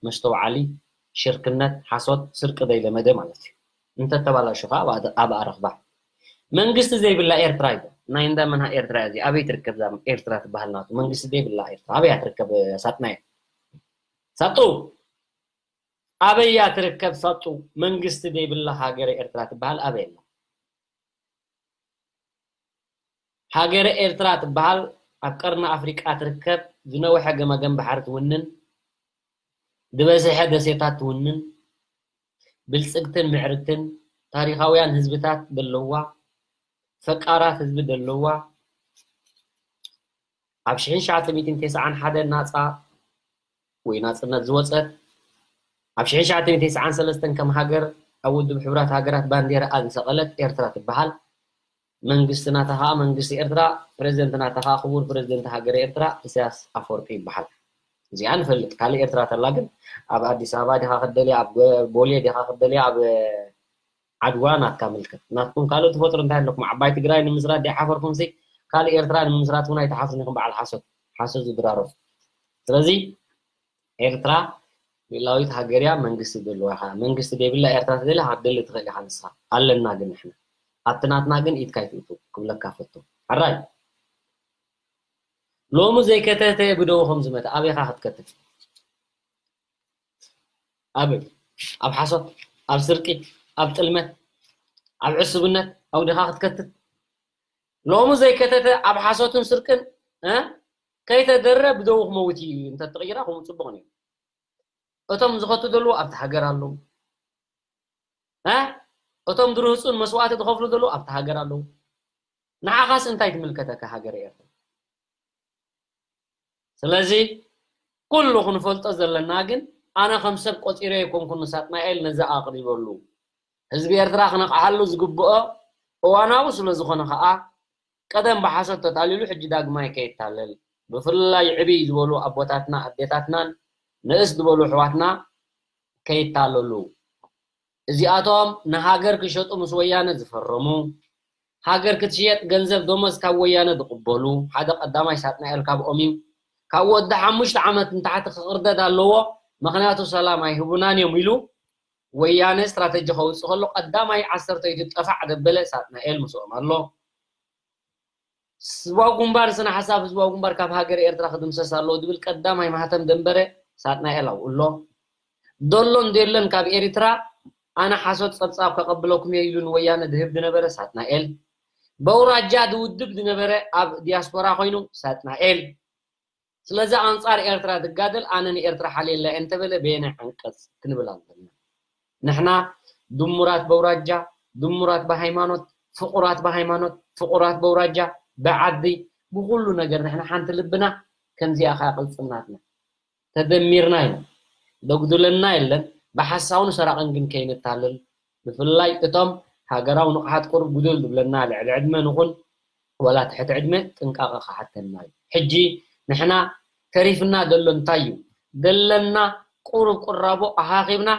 መስተውዓሊ፣ ሽርክነት፣ ሓሶት፣ ስርቂ ዘይለመደ ማለት እዩ። እንተተባላሹ ከዓ ኣብ ኣደ-፣ ኣብ ኣረኽባ። መንግስቲ ዘይብላ ኤርትራ እዩ። ናይ እንዳ መንሃ ኤርትራ እያ እዚኣ? ኣበይ ትርከብ እዛ ኤርትራ ትበሃል ናቱ? መንግስቲ ዘይብላ ኤርትራ ኣበይ እያ ትርከብ? ሳጥናየ ሳጡ! ኣበይ እያ ትርከብ ሳጡ? መንግስቲ ዘይብላ ሃገረ ኤርትራ ትበሃል ኣበይ ኣላ? ሃገረ ኤርትራ ትበሃል ኣብ ቀርኒ ኣፍሪቃ ትርከብ፣ ዝነውሐ ገማግም ባሕሪ ትውንን፣ ዝበዝሐ ደሴታት ትውንን፣ ብልጽግትን ምዕርግትን ታሪኻውያን ህዝብታት ዘለዋ፣ ፈቃራት ህዝቢ ዘለዋ፣ ኣብ ሽሕን ትሽዓተ ሚእትን ተስዓን ሓደን ናጻ ወይ ናጽነት ዝወጸት፣ ኣብ ሽሕን ትሽዓተ ሚእትን ተስዓን ሰለስተን ከም ሃገር ኣብ ውድብ ሕቡራት ሃገራት ባንዴራኣ ዝሰቐለት ኤርትራ ትበሃል። መንግስቲ ናታ ከዓ መንግስቲ ኤርትራ፣ ፕሬዚደንት ናታ ከዓ ክቡር ፕሬዚደንት ሃገር ኤርትራ ኢሳያስ ኣፈወርቂ ይበሃል። እዚኣ ንፈልጥ። ካልእ ኤርትራ ተላ ግን ኣብ ኣዲስ ኣበባ ዲኻ ክትደልያ፣ ኣብ ጎ- ቦሌ ዲኻ ክትደልያ፣ ኣብ ዓድዋ ናትካ ምልከት። ናትኩም ካልእ ትፈጥሩ እንታይ ኣለኩም? ዓባይ ትግራይ ንምስራት ዲሓፈርኩም ሲ ካልእ ኤርትራ ንምስራት እውን ኣይተሓፍሩን ኢኹም። በዓል ሓሶት ሓሶት ዝድራረፉ። ስለዚ ኤርትራ ልእላዊት ሃገር እያ። መንግስቲ ዘለዋ ኢኻ። መንግስቲ ዘይብላ ኤርትራ ተደልያ ክትደሊ ትኽእል ኢኻ ንስኻ። ኣለና ግን ንሕና ኣብቲ ናትና ግን ኢድካ ይትእቱ ክብለካ ፈቱ። ሕራይ ሎሚ ዘይከተተ ብደው ከም ዝመተ ኣበይኻ ክትከትት? ኣበይ? ኣብ ሓሶት፣ ኣብ ስርቂ፣ ኣብ ጥልመት፣ ኣብ ዕሱብነት ኣውዲኻ ክትከትት? ሎሚ ዘይከተተ ኣብ ሓሶትን ስርቅን እ ከይተደረ ብደው ክመውት እዩ እንተትቕይራ ከምኡ ፅቡቕ ነይሩ። እቶም ዝኸቱ ዘለዉ ኣብቲ ሃገር ኣለዉ። እ እቶም ድርህፁን መስዋእቲ ዝኸፍሉ ዘለዉ ኣብቲ ሃገር ኣለዉ። ንዓኻስ እንታይ ትምልከተካ ሃገር ኤርትራ? ስለዚ ኩሉ ክንፈልጦ ዘለና ግን ኣነ ከም ሰብ ቆፂረ ኣይኮንኩን ንሳጥናኤል ነዚ ኣቕሪበሉ። ህዝቢ ኤርትራ ክነቕሓሉ ዝግብኦ እዋናዊ ስለ ዝኾነ ኸኣ ቀደም ብሓሶት ተታሊሉ ሕጂ ዳግማይ ከይታለል ብፍላይ ዕብይ ዝበሉ ኣቦታትና ኣዴታትናን ንእስ ዝበሉ ኣሕዋትና ከይታለሉ እዚኣቶም ንሃገር ክሸጡ ምስ ወያነ ዝፈረሙ ሃገር ክትሽየጥ ገንዘብ ደሞዝ ካብ ወያነ ዝቕበሉ ሓደ ቀዳማይ ሳጥናኤል ካብኦም እዩ። ካብ ወዲ ሓሙሽተ ዓመት ንታሕቲ ክቕርደድ ኣለዎ ምኽንያቱ ሰላም ኣይህቡናን እዮም ኢሉ ወያነ ስትራተጂ ከውፅእ ከሎ ቀዳማይ ዓሰርተ ኢቱ ጠፋዕ ዘበለ ሳጥናኤል ምስኦም ኣሎ። ህዝባዊ ግንባር ስነ ሓሳብ ህዝባዊ ግንባር ካብ ሃገር ኤርትራ ክድምሰስ ኣለዎ ዝብል ቀዳማይ ማህተም ደንበረ ሳጥናኤል ኣብኡ ኣሎ። ደሎን ደለን ካብ ኤርትራ ኣነ ሓሶት ጸብጻብ ከቐብለኩም እየ ኢሉ ንወያነ ድህብ ዝነበረ ሳጥናኤል፣ በውራጃ ድውድብ ዝነበረ ኣብ ዲያስፖራ ኮይኑ ሳጥናኤል፣ ስለዚ ኣንጻር ኤርትራ ዝጋደል ኣነ ንኤርትራ ሓልየላ እየ እንተበለ በየናይ ዓንቀጽ ክንብል ኣለና? ንሕና ድሙራት በውራጃ፣ ድሙራት ብሃይማኖት፣ ፍቑራት ብሃይማኖት፣ ፍቑራት በውራጃ፣ ብዓዲ፣ ብኹሉ ነገር ንሕና ሓንቲ ልብና ከምዚኣ ከኣ ቅልጽም ናትና። ተደሚርና ኢና። ዘጉድለና የለን። ብሓሳውን ሰራቕን ግን ከይንታለል። ብፍላይ እቶም ሃገራዊ ንቕሓት ቁሩብ ጉድል ዝብለና ልዕሊ ዕድመ ንኹን ዋላ ትሕቲ ዕድመ ጥንቃቐ ክሓተና እዩ። ሕጂ ንሕና ተሪፍና ዘሎ እንታይ እዩ? ዘለና ቁሩብ ቁራቦ ኣኻኺብና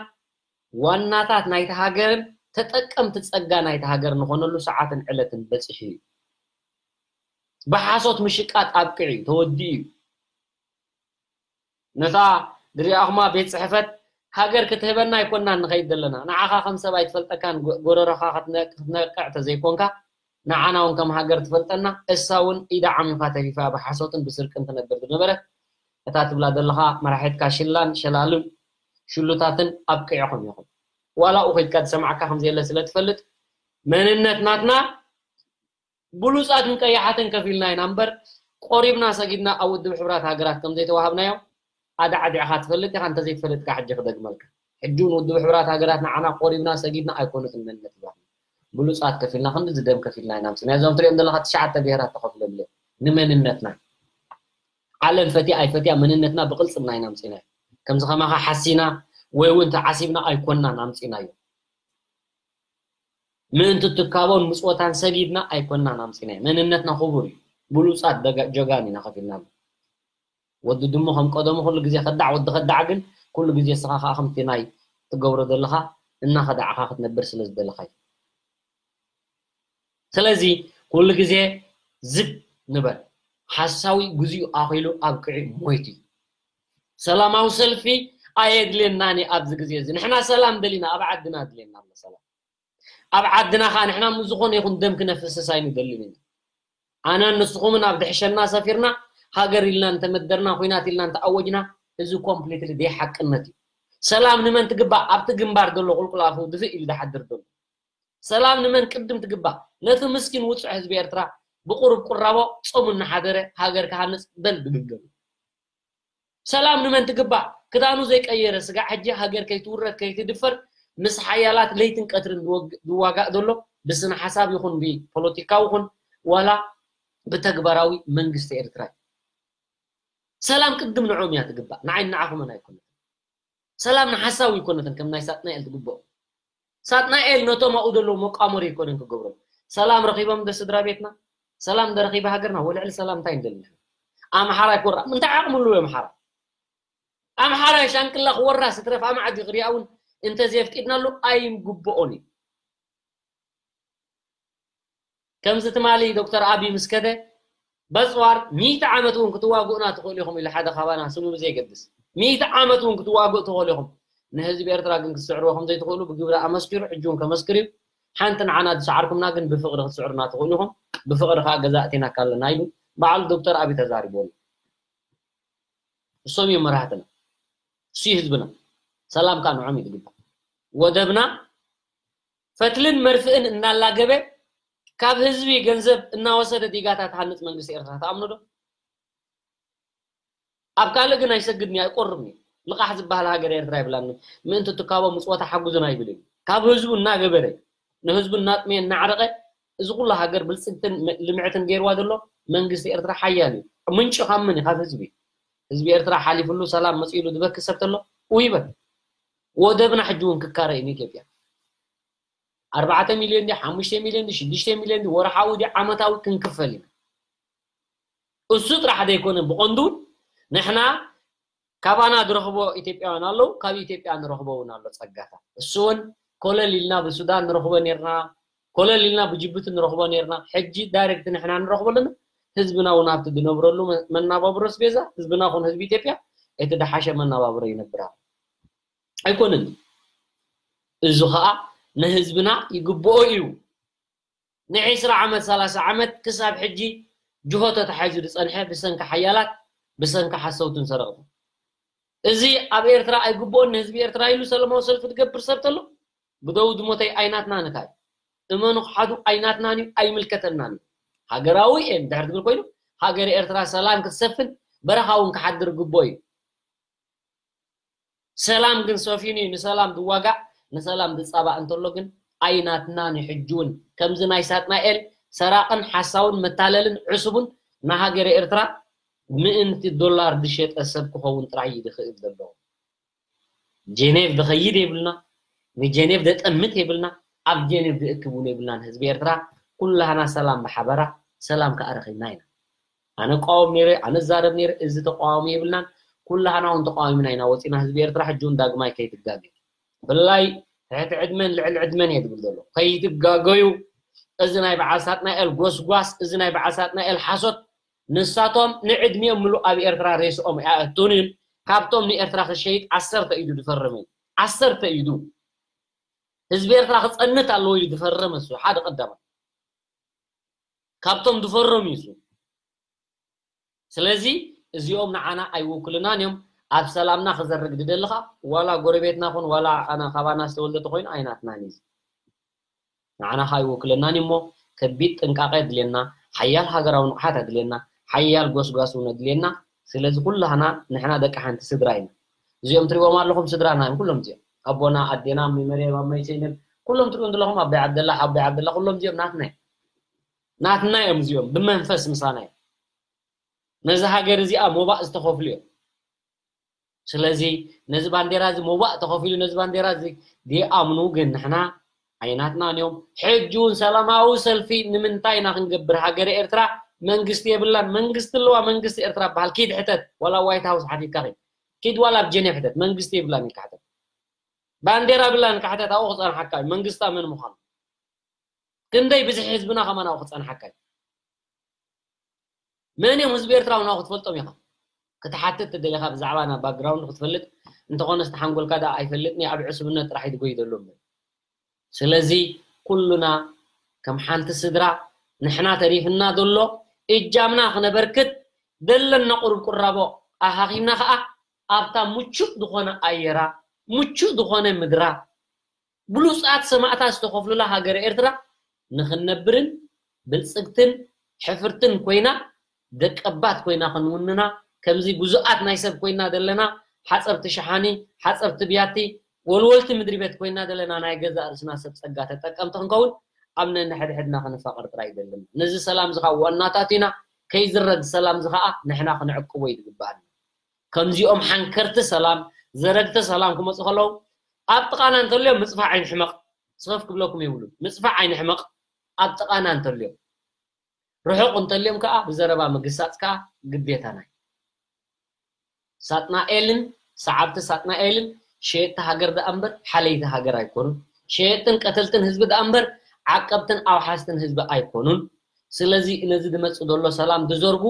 ዋናታት ናይቲ ሃገርን ተጠቀምቲ ጸጋ ናይቲ ሃገር ንኾነሉ ሰዓትን ዕለትን በጺሑ እዩ። ብሓሶት ምሽቃጥ ኣብቂዑ እዩ፣ ተወዲኡ እዩ። ነታ ዝሪኣኹማ ቤት ጽሕፈት ሃገር ክትህበና ኣይኮናን ንኸይድ ዘለና። ንዓኻ ከም ሰብ ኣይትፈልጠካን፣ ጎ- ጎረሮኻ ክትነ- ክትነቅዕ ተዘይኮንካ ንዓና እውን ከም ሃገር ትፈልጠና። እሳ እውን ኢዳ ዓሚኻ ተሪፋ ብሓሶትን ብስርቅን ትነብር ዝነበረት እታ ትብላ ዘለኻ መራሒትካ ሽላን ሸላሉን ሽሉታትን ኣብቂዕኹም ኢኹም። ዋላ ኣብኡ ከይድካ ዝሰማዕካ ከም ዘየለ ስለ ትፈልጥ መንነት ናትና ብሉጻትን ቀያሓትን ከፊልና ኢና እምበር ቆሪብና ሰጊድና ኣብ ውድብ ሕቡራት ሃገራት ከም ዘይተዋሃብናዮ ኣዳዕዲዕኻ ትፈልጥ ኢኻ። እንተዘይትፈልጥካ ሕጂ ክደግመልካ። ሕጂ እውን ውድብ ሕቡራት ሃገራት ንዓና ቆሪብና ሰጊድና ኣይኮነትን መንነት ሂባትና። ብሉጻት ከፊልና ክንድዚ ደም ከፊልና ኢና ኣምፅና። እዞም ትሪኦም ዘለኻ ትሽዓተ ብሄራት ተኸፍሎም እዮም ንመንነትና። ዓለም ፈትያ ኣይፈትያ መንነትና ብቕልፅምና ኢና ኣምፅና። ከምዚ ከማኻ ሓሲና ወይ እውን ተዓሲብና ኣይኮናን ኣምፂናዮ። ምእንቲ ትካቦን ምጽወታን ሰጊድና ኣይኮናን ኣምጺናዮ። መንነትና ክቡር እዩ። ብሉጻት ደጋ- ጀጋኑ ኢና ከፊልናሉ። ወዲ ድሙ ከም ቀደሙ ኩሉ ግዜ ከዳዕ፣ ወዲ ከዳዕ ግን ኩሉ ግዜ እስኻ ከኣ ከምቲ ናይ ትገብሮ ዘለኻ እናኸዳዕኻ ክትነብር ስለ ዝደለኻ እዩ። ስለዚ ኩሉ ግዜ ዝግ ንበል። ሓሳዊ ግዚኡ ኣኺሉ ኣብቂዑ ሞይቱ እዩ። ሰላማዊ ሰልፊ ኣየድልየናን እዩ ኣብዚ ግዜ እዚ። ንሕና ሰላም ደሊና፣ ኣብ ዓድና ኣድልየና ኣሎ ሰላም። ኣብ ዓድና ኸዓ ንሕና ምስ ዝኾነ ይኹን ደም ክነፍስስ ኣይንደልን ኢና። ኣነን ንስኹምን ኣብ ድሕሸና ሰፊርና፣ ሃገር ኢልና እንተመደርና፣ ኹናት ኢልና እንተኣወጅና፣ እዚ ኮምፕሊትሊ ዘይሓቅነት እዩ። ሰላም ንመን ትግባእ? ኣብቲ ግንባር ዘሎ ቁልቁል ኣፉ ድፍእ ኢሉ ዝሓድር ዘሎ። ሰላም ንመን ቅድም ትግባእ? ነቲ ምስኪን ውጹዕ ህዝቢ ኤርትራ ብቁሩብ ቁራቦ ጾሙ እናሓደረ ሃገር ክሃንጽ በል ብግልገሉ። ሰላም ንመን ትግባእ? ክዳኑ ዘይቀየረ ስጋዕ ሕጂ ሃገር ከይትውረድ ከይትድፈር ምስ ሓያላት ለይትን ቀትርን ዝወግ- ዝዋጋእ ዘሎ ብስነ ሓሳብ ይኹን ብፖለቲካዊ ይኹን ዋላ ብተግባራዊ መንግስቲ ኤርትራ እዩ። ሰላም ቅድም ንዕኦም እያ ትግባእ፣ ንዓይ ንዓኹምን ኣይኮነትን። ሰላም ንሓሳዊ ኣይኮነትን ከም ናይ ሳጥናኤል ትግብኦ። ሳጥናኤል ነቶም ኣብኡ ዘለዉ መቃመሪ ኣይኮነን ክገብሮም። ሰላም ረኺቦም ዶ ስድራ ቤትና? ሰላም ዶ ረኺባ ሃገርና? ወልዕሊ ሰላም እንታይ ንደሊ ንሕና? ኣምሓራ ኣይኮራ እንታይ ዓቕሚ ኣለዎ ኣምሓራ? ኣምሓራ ሻንቅላ ክወራ ስትረፍ ኣማዓዲ ክሪኣ እውን እንተዘየፍቂድናሉ ኣይምግብኦን እዩ። ከምዚ ትማሊ ዶክተር ኣቢ ምስ ከደ በፅዋር ሚእቲ ዓመት እውን ክትዋግኡና ትኽእሉ ኢኹም ኢሉ ሓደ ካባና ስሙ ብዘይገድስ ሚእቲ ዓመት እውን ክትዋግኡ ትኽእሉ ኢኹም። ንህዝቢ ኤርትራ ግን ክትስዕርዎ ከም ዘይትኽእሉ ብግብሪ ኣመስኪሩ፣ ሕጂ እውን ከመስክር እዩ። ሓንቲ ንዓና ዝሰዓርኩምና ግን ብፍቕሪ ክትስዕሩና ትኽእሉ ኢኹም። ብፍቕሪ ከዓ ገዛ ኣእቲናካ ኣለና ኢሉ ባዕሉ ዶክተር ኣቢ ተዛሪብዎ ኣሎ። እሶም እዮም መራሕትና። እሱ እዩ ህዝብና። ሰላም ከዓ ንዖም እዩ ዝግባእ። ወደብና ፈትልን መርፍእን እናላገበ ካብ ህዝቢ ገንዘብ እናወሰደ ዲጋታት ሃንጽ መንግስቲ ኤርትራ ትኣምኑ ዶ? ኣብ ካልእ ግን ኣይሰግድን እዩ፣ ኣይቆርብን እዩ። ልቓሕ ዝበሃል ሃገር ኤርትራ ይብላኒ። ምእንቲ ትካቦ ምጽወታ ሓጉዝና ይብል እዩ። ካብ ህዝቡ እናገበረ፣ ንህዝቡ እናጥመየ፣ እናዕረቐ፣ እዚ ኩሉ ሃገር ብልጽግትን ም-፣ ልምዕትን ገይርዋ ዘሎ መንግስቲ ኤርትራ ሓያል እዩ። ምንጩ ካብ መን እዩ? ካብ ህዝቢ። ህዝቢ ኤርትራ ሓሊፉሉ ሰላም መጺእሉ ዝበኪ ሰብ ተሎ? ውይ በል። ወደብና ሕጂ እውን ክካረ እዩ ንኢትዮጵያ። ኣርባዕተ ሚልዮን ድዩ፣ ሓሙሽተ ሚልዮን ድዩ፣ ሽዱሽተ ሚልዮን ድዩ፣ ወርሓዊ ድዩ፣ ዓመታዊ ክንክፈል ኢና። እሱ ጥራሕ ዘይኮነ ብቐንዱ ንሕና ካባና ዝረኽቦ ኢትዮጵያውያን ኣለዉ፣ ካብ ኢትዮጵያ ንረኽቦ እውን ኣሎ ጸጋታት። እሱ እውን ኮለል ኢልና ብሱዳን ንረኽቦ ኔርና፣ ኮለል ኢልና ብጅቡቲ ንረኽቦ ኔርና። ሕጂ ዳይሬክት ንሕና ንረኽቦ ኣለና። ህዝብና እውን ኣብቲ ዝነብረሉ መ-፣ መናባብሮ ኣስቤዛ፣ ህዝብና ኹን ህዝቢ ኢትዮጵያ እቲ ደሓሸ መናባብሮ ይነብር ኣሎ። ኣይኮነን። እዚ ኸኣ ንህዝብና ይግብኦ እዩ። ንዒስራ ዓመት፣ ሰላሳ ዓመት ክሳብ ሕጂ ጅሆ ተታሒዙ ዝጸንሐ ብሰንኪ ሓያላት፣ ብሰንኪ ሓሰውትን ሰረቕትን። እዚ ኣብ ኤርትራ ኣይግብኦን ንህዝቢ ኤርትራ ኢሉ ሰለማዊ ሰልፊ ዝገብር ሰብ ተሎ፣ ብደው ድሞተይ ኣይናትናን እታይ። እመኑ ክሓዱ ኣይናትናን እዩ፣ ኣይምልከተናን እዩ። ሃገራዊ እየ እንድሕር ትብል ኮይኑ፣ ሃገር ኤርትራ ሰላም ክትሰፍን፣ በረኻ እውን ክሓድር ግቦ እዩ። ሰላም ግን ሰፊኑ እዩ፣ ንሰላም ዝዋጋእ፣ ንሰላም ዝጻባእ እንተሎ ግን ኣይናትናን እዩ። ሕጂ እውን ከምዚ ናይ ሳጥናኤል ሰራቕን ሓሳውን መታለልን ዕሱቡን ንሃገር ኤርትራ ምእንቲ ዶላር ዝሸጠ ሰብ ክኸውን ጥራይ እዩ ዝኽእል ዘሎ። ጀኔቭ ዝኸይድ የብልና፣ ንጀኔቭ ዘጠምት የብልና፣ ኣብ ጀኔቭ ዝእክብ እውን የብልናን። ህዝቢ ኤርትራ ኩላህና ሰላም ብሓበራ፣ ሰላም ከኣ ረኺብና ኢና። ኣነ እቃወም ነይረ፣ ኣነ እዛረብ ነይረ፣ እዚ ተቃዋሚ የብልናን። ኩላህና እውን ተቃዋሚና ኢና ወፂና። ህዝቢ ኤርትራ ሕጂ እውን ዳግማይ ከይትጋገ። ብፍላይ ትሕቲ ዕድመን ልዕሊ ዕድመን እየ ዝብል ዘሎ። ከይትጋገዩ፣ እዚ ናይ በዓል ሳጥናኤል ጎስጓስ፣ እዚ ናይ በዓል ሳጥናኤል ሓሶት፣ ንሳቶም ንዕድሚኦም ምሉእ ኣብ ኤርትራ ሬስኦም ኣይኣቱን እዩ። ካብቶም ንኤርትራ ክሸይጥ ዓሰርተ ኢዱ ዝፈረመ እዩ። ዓሰርተ ኢዱ። ህዝቢ ኤርትራ ክጸንት ኣለዎ ኢሉ ዝፈረመ እሱ ሓደ ቀዳማይ። ካብቶም ዝፈረሙ እዩ እሱ። ስለዚ እዚኦም ንዓና ኣይውክሉናን እዮም። ኣብ ሰላምና ክዘርግ ዝደሊ ኸኣ ዋላ ጎረቤትና ኹን ዋላ ኣና ካባና ዝተወልደ ተኾይኑ ኣይናትናን እዩ። ንዓና ኸኣ ኣይውክለናን እዩ እሞ ከቢድ ጥንቃቐ የድልየና፣ ሓያል ሃገራዊ ንቕሓት ኣድልየና፣ ሓያል ጎስጓስ እውን ኣድልየና። ስለዚ ኩላህና ንሕና ደቂ ሓንቲ ስድራ ኢና። እዚኦም ትሪእዎም ኣለኹም ስድራና እዮም ኩሎም እዚኦም። ኣቦና፣ ኣዴና፣ እመይ መርየም፣ ኣመይ ሰይነብ፣ ኩሎም ትሪእዎም ዘለኹም ኣቦይ ዓብደላ፣ ሓቦይ ዓብደላ፣ ኩሎም እዚኦም ናትና እዮም። ናትና እዮም እዚኦም፣ ብመንፈስ ምሳና እዮም። ነዚ ሃገር እዚኣ ሞባእ ዝተኸፍሉ እዮም። ስለዚ ነዚ ባንዴራ እዚ ሞባእ ተኸፊሉ ነዚ ባንዴራ እዚ ዘይኣምኑ ግን ንሕና ኣይናትናን እዮም። ሕጂ እውን ሰላማዊ ሰልፊ ንምንታይ ኢና ክንገብር? ሃገረ ኤርትራ መንግስቲ የብላን። መንግስቲ ኣለዋ፣ መንግስቲ ኤርትራ በሃል። ኪድ ሕተት፣ ዋላ ዋይት ሃውስ ሓቲትካ ኺድ። ኪድ ዋላ ኣብ ጀኔቭ ሕተት፣ መንግስቲ የብላን ኢልካ ሕተት። ባንዴራ የብላን ኢልካ ሕተት፣ ኣብኡ ክጸንሓካ እዩ መንግስታ መን ምዃኑ። ክንደይ ብዝሒ ህዝብና ከማን ኣብኡ ክጸንሓካ እዩ። መን እዮም ህዝቢ ኤርትራ እውን ኣብኡ ክትፈልጦም ኢኻ። ክትሓትት ትደሊኻ ብዛዕባ ናብ ባክግራውንድ ክትፈልጥ እንተኾነ፣ ዝተሓንጎልካ ደኣ ኣይፈልጥን እዩ፣ ኣብ ዕሱብነት ጥራሕ እዩ ዝጎይ ዘሎ እምበር። ስለዚ ኩሉና ከም ሓንቲ ስድራ ንሕና ተሪፍና ዘሎ እጃምና ክነበርክት ደለና ቁሩብ ቁራቦ ኣኻኺብና ኸኣ ኣብታ ምቹእ ዝኾነ ኣየራ፣ ምቹእ ዝኾነ ምድራ፣ ብሉጻት ሰማእታት ዝተኸፍሉላ ሃገረ ኤርትራ ንኽንነብርን ብልጽግትን ሕፍርትን ኮይና ደቀባት ኮይና ክንውንና፣ ከምዚ ጉዙኣት ናይ ሰብ ኮይና ዘለና ሓጸርቲ ሸሓኒ፣ ሓጸርቲ ብያቲ፣ ወልወልቲ ምድሪ ቤት ኮይና ዘለና ናይ ገዛእ ርእስና ሰብ ጸጋ ተጠቀምቲ ክንከውን ኣብ ነንሕድሕድና ክንፋቐር ጥራይ ይደለና። ነዚ ሰላም እዚ ኸኣ ዋናታት ኢና። ከይዝረግ ሰላም እዚ ኸኣ ንሕና ክንዕቅቦ እዩ ዝግባኣና። ከምዚኦም ሓንከርቲ ሰላም፣ ዘረግቲ ሰላም ክመፁ ከለዉ ኣብ ጥቓና እንተልዮም ምፅፋዕ ኣይንሕመቕ። ስኸፍ ክብለኩም የብሉን። ምፅፋዕ ኣይንሕመቕ። ኣብ ጥቓና እንተልዮም ርሑቕ እንተልዮም ከዓ ብዘረባ ምግሳፅ ከዓ ግዴታና እዩ። ሳጥናኤልን ሰዓብቲ ሳጥናኤልን ሸየጥቲ ሃገር ደኣ እምበር ሓለይቲ ሃገር ኣይኮኑን። ሸየጥትን ቀተልትን ህዝቢ ደኣ እምበር ዓቀብትን ኣውሓስትን ህዝቢ ኣይኮኑን። ስለዚ ነዚ ዝመጽእ ዘሎ ሰላም ዝዘርጉ፣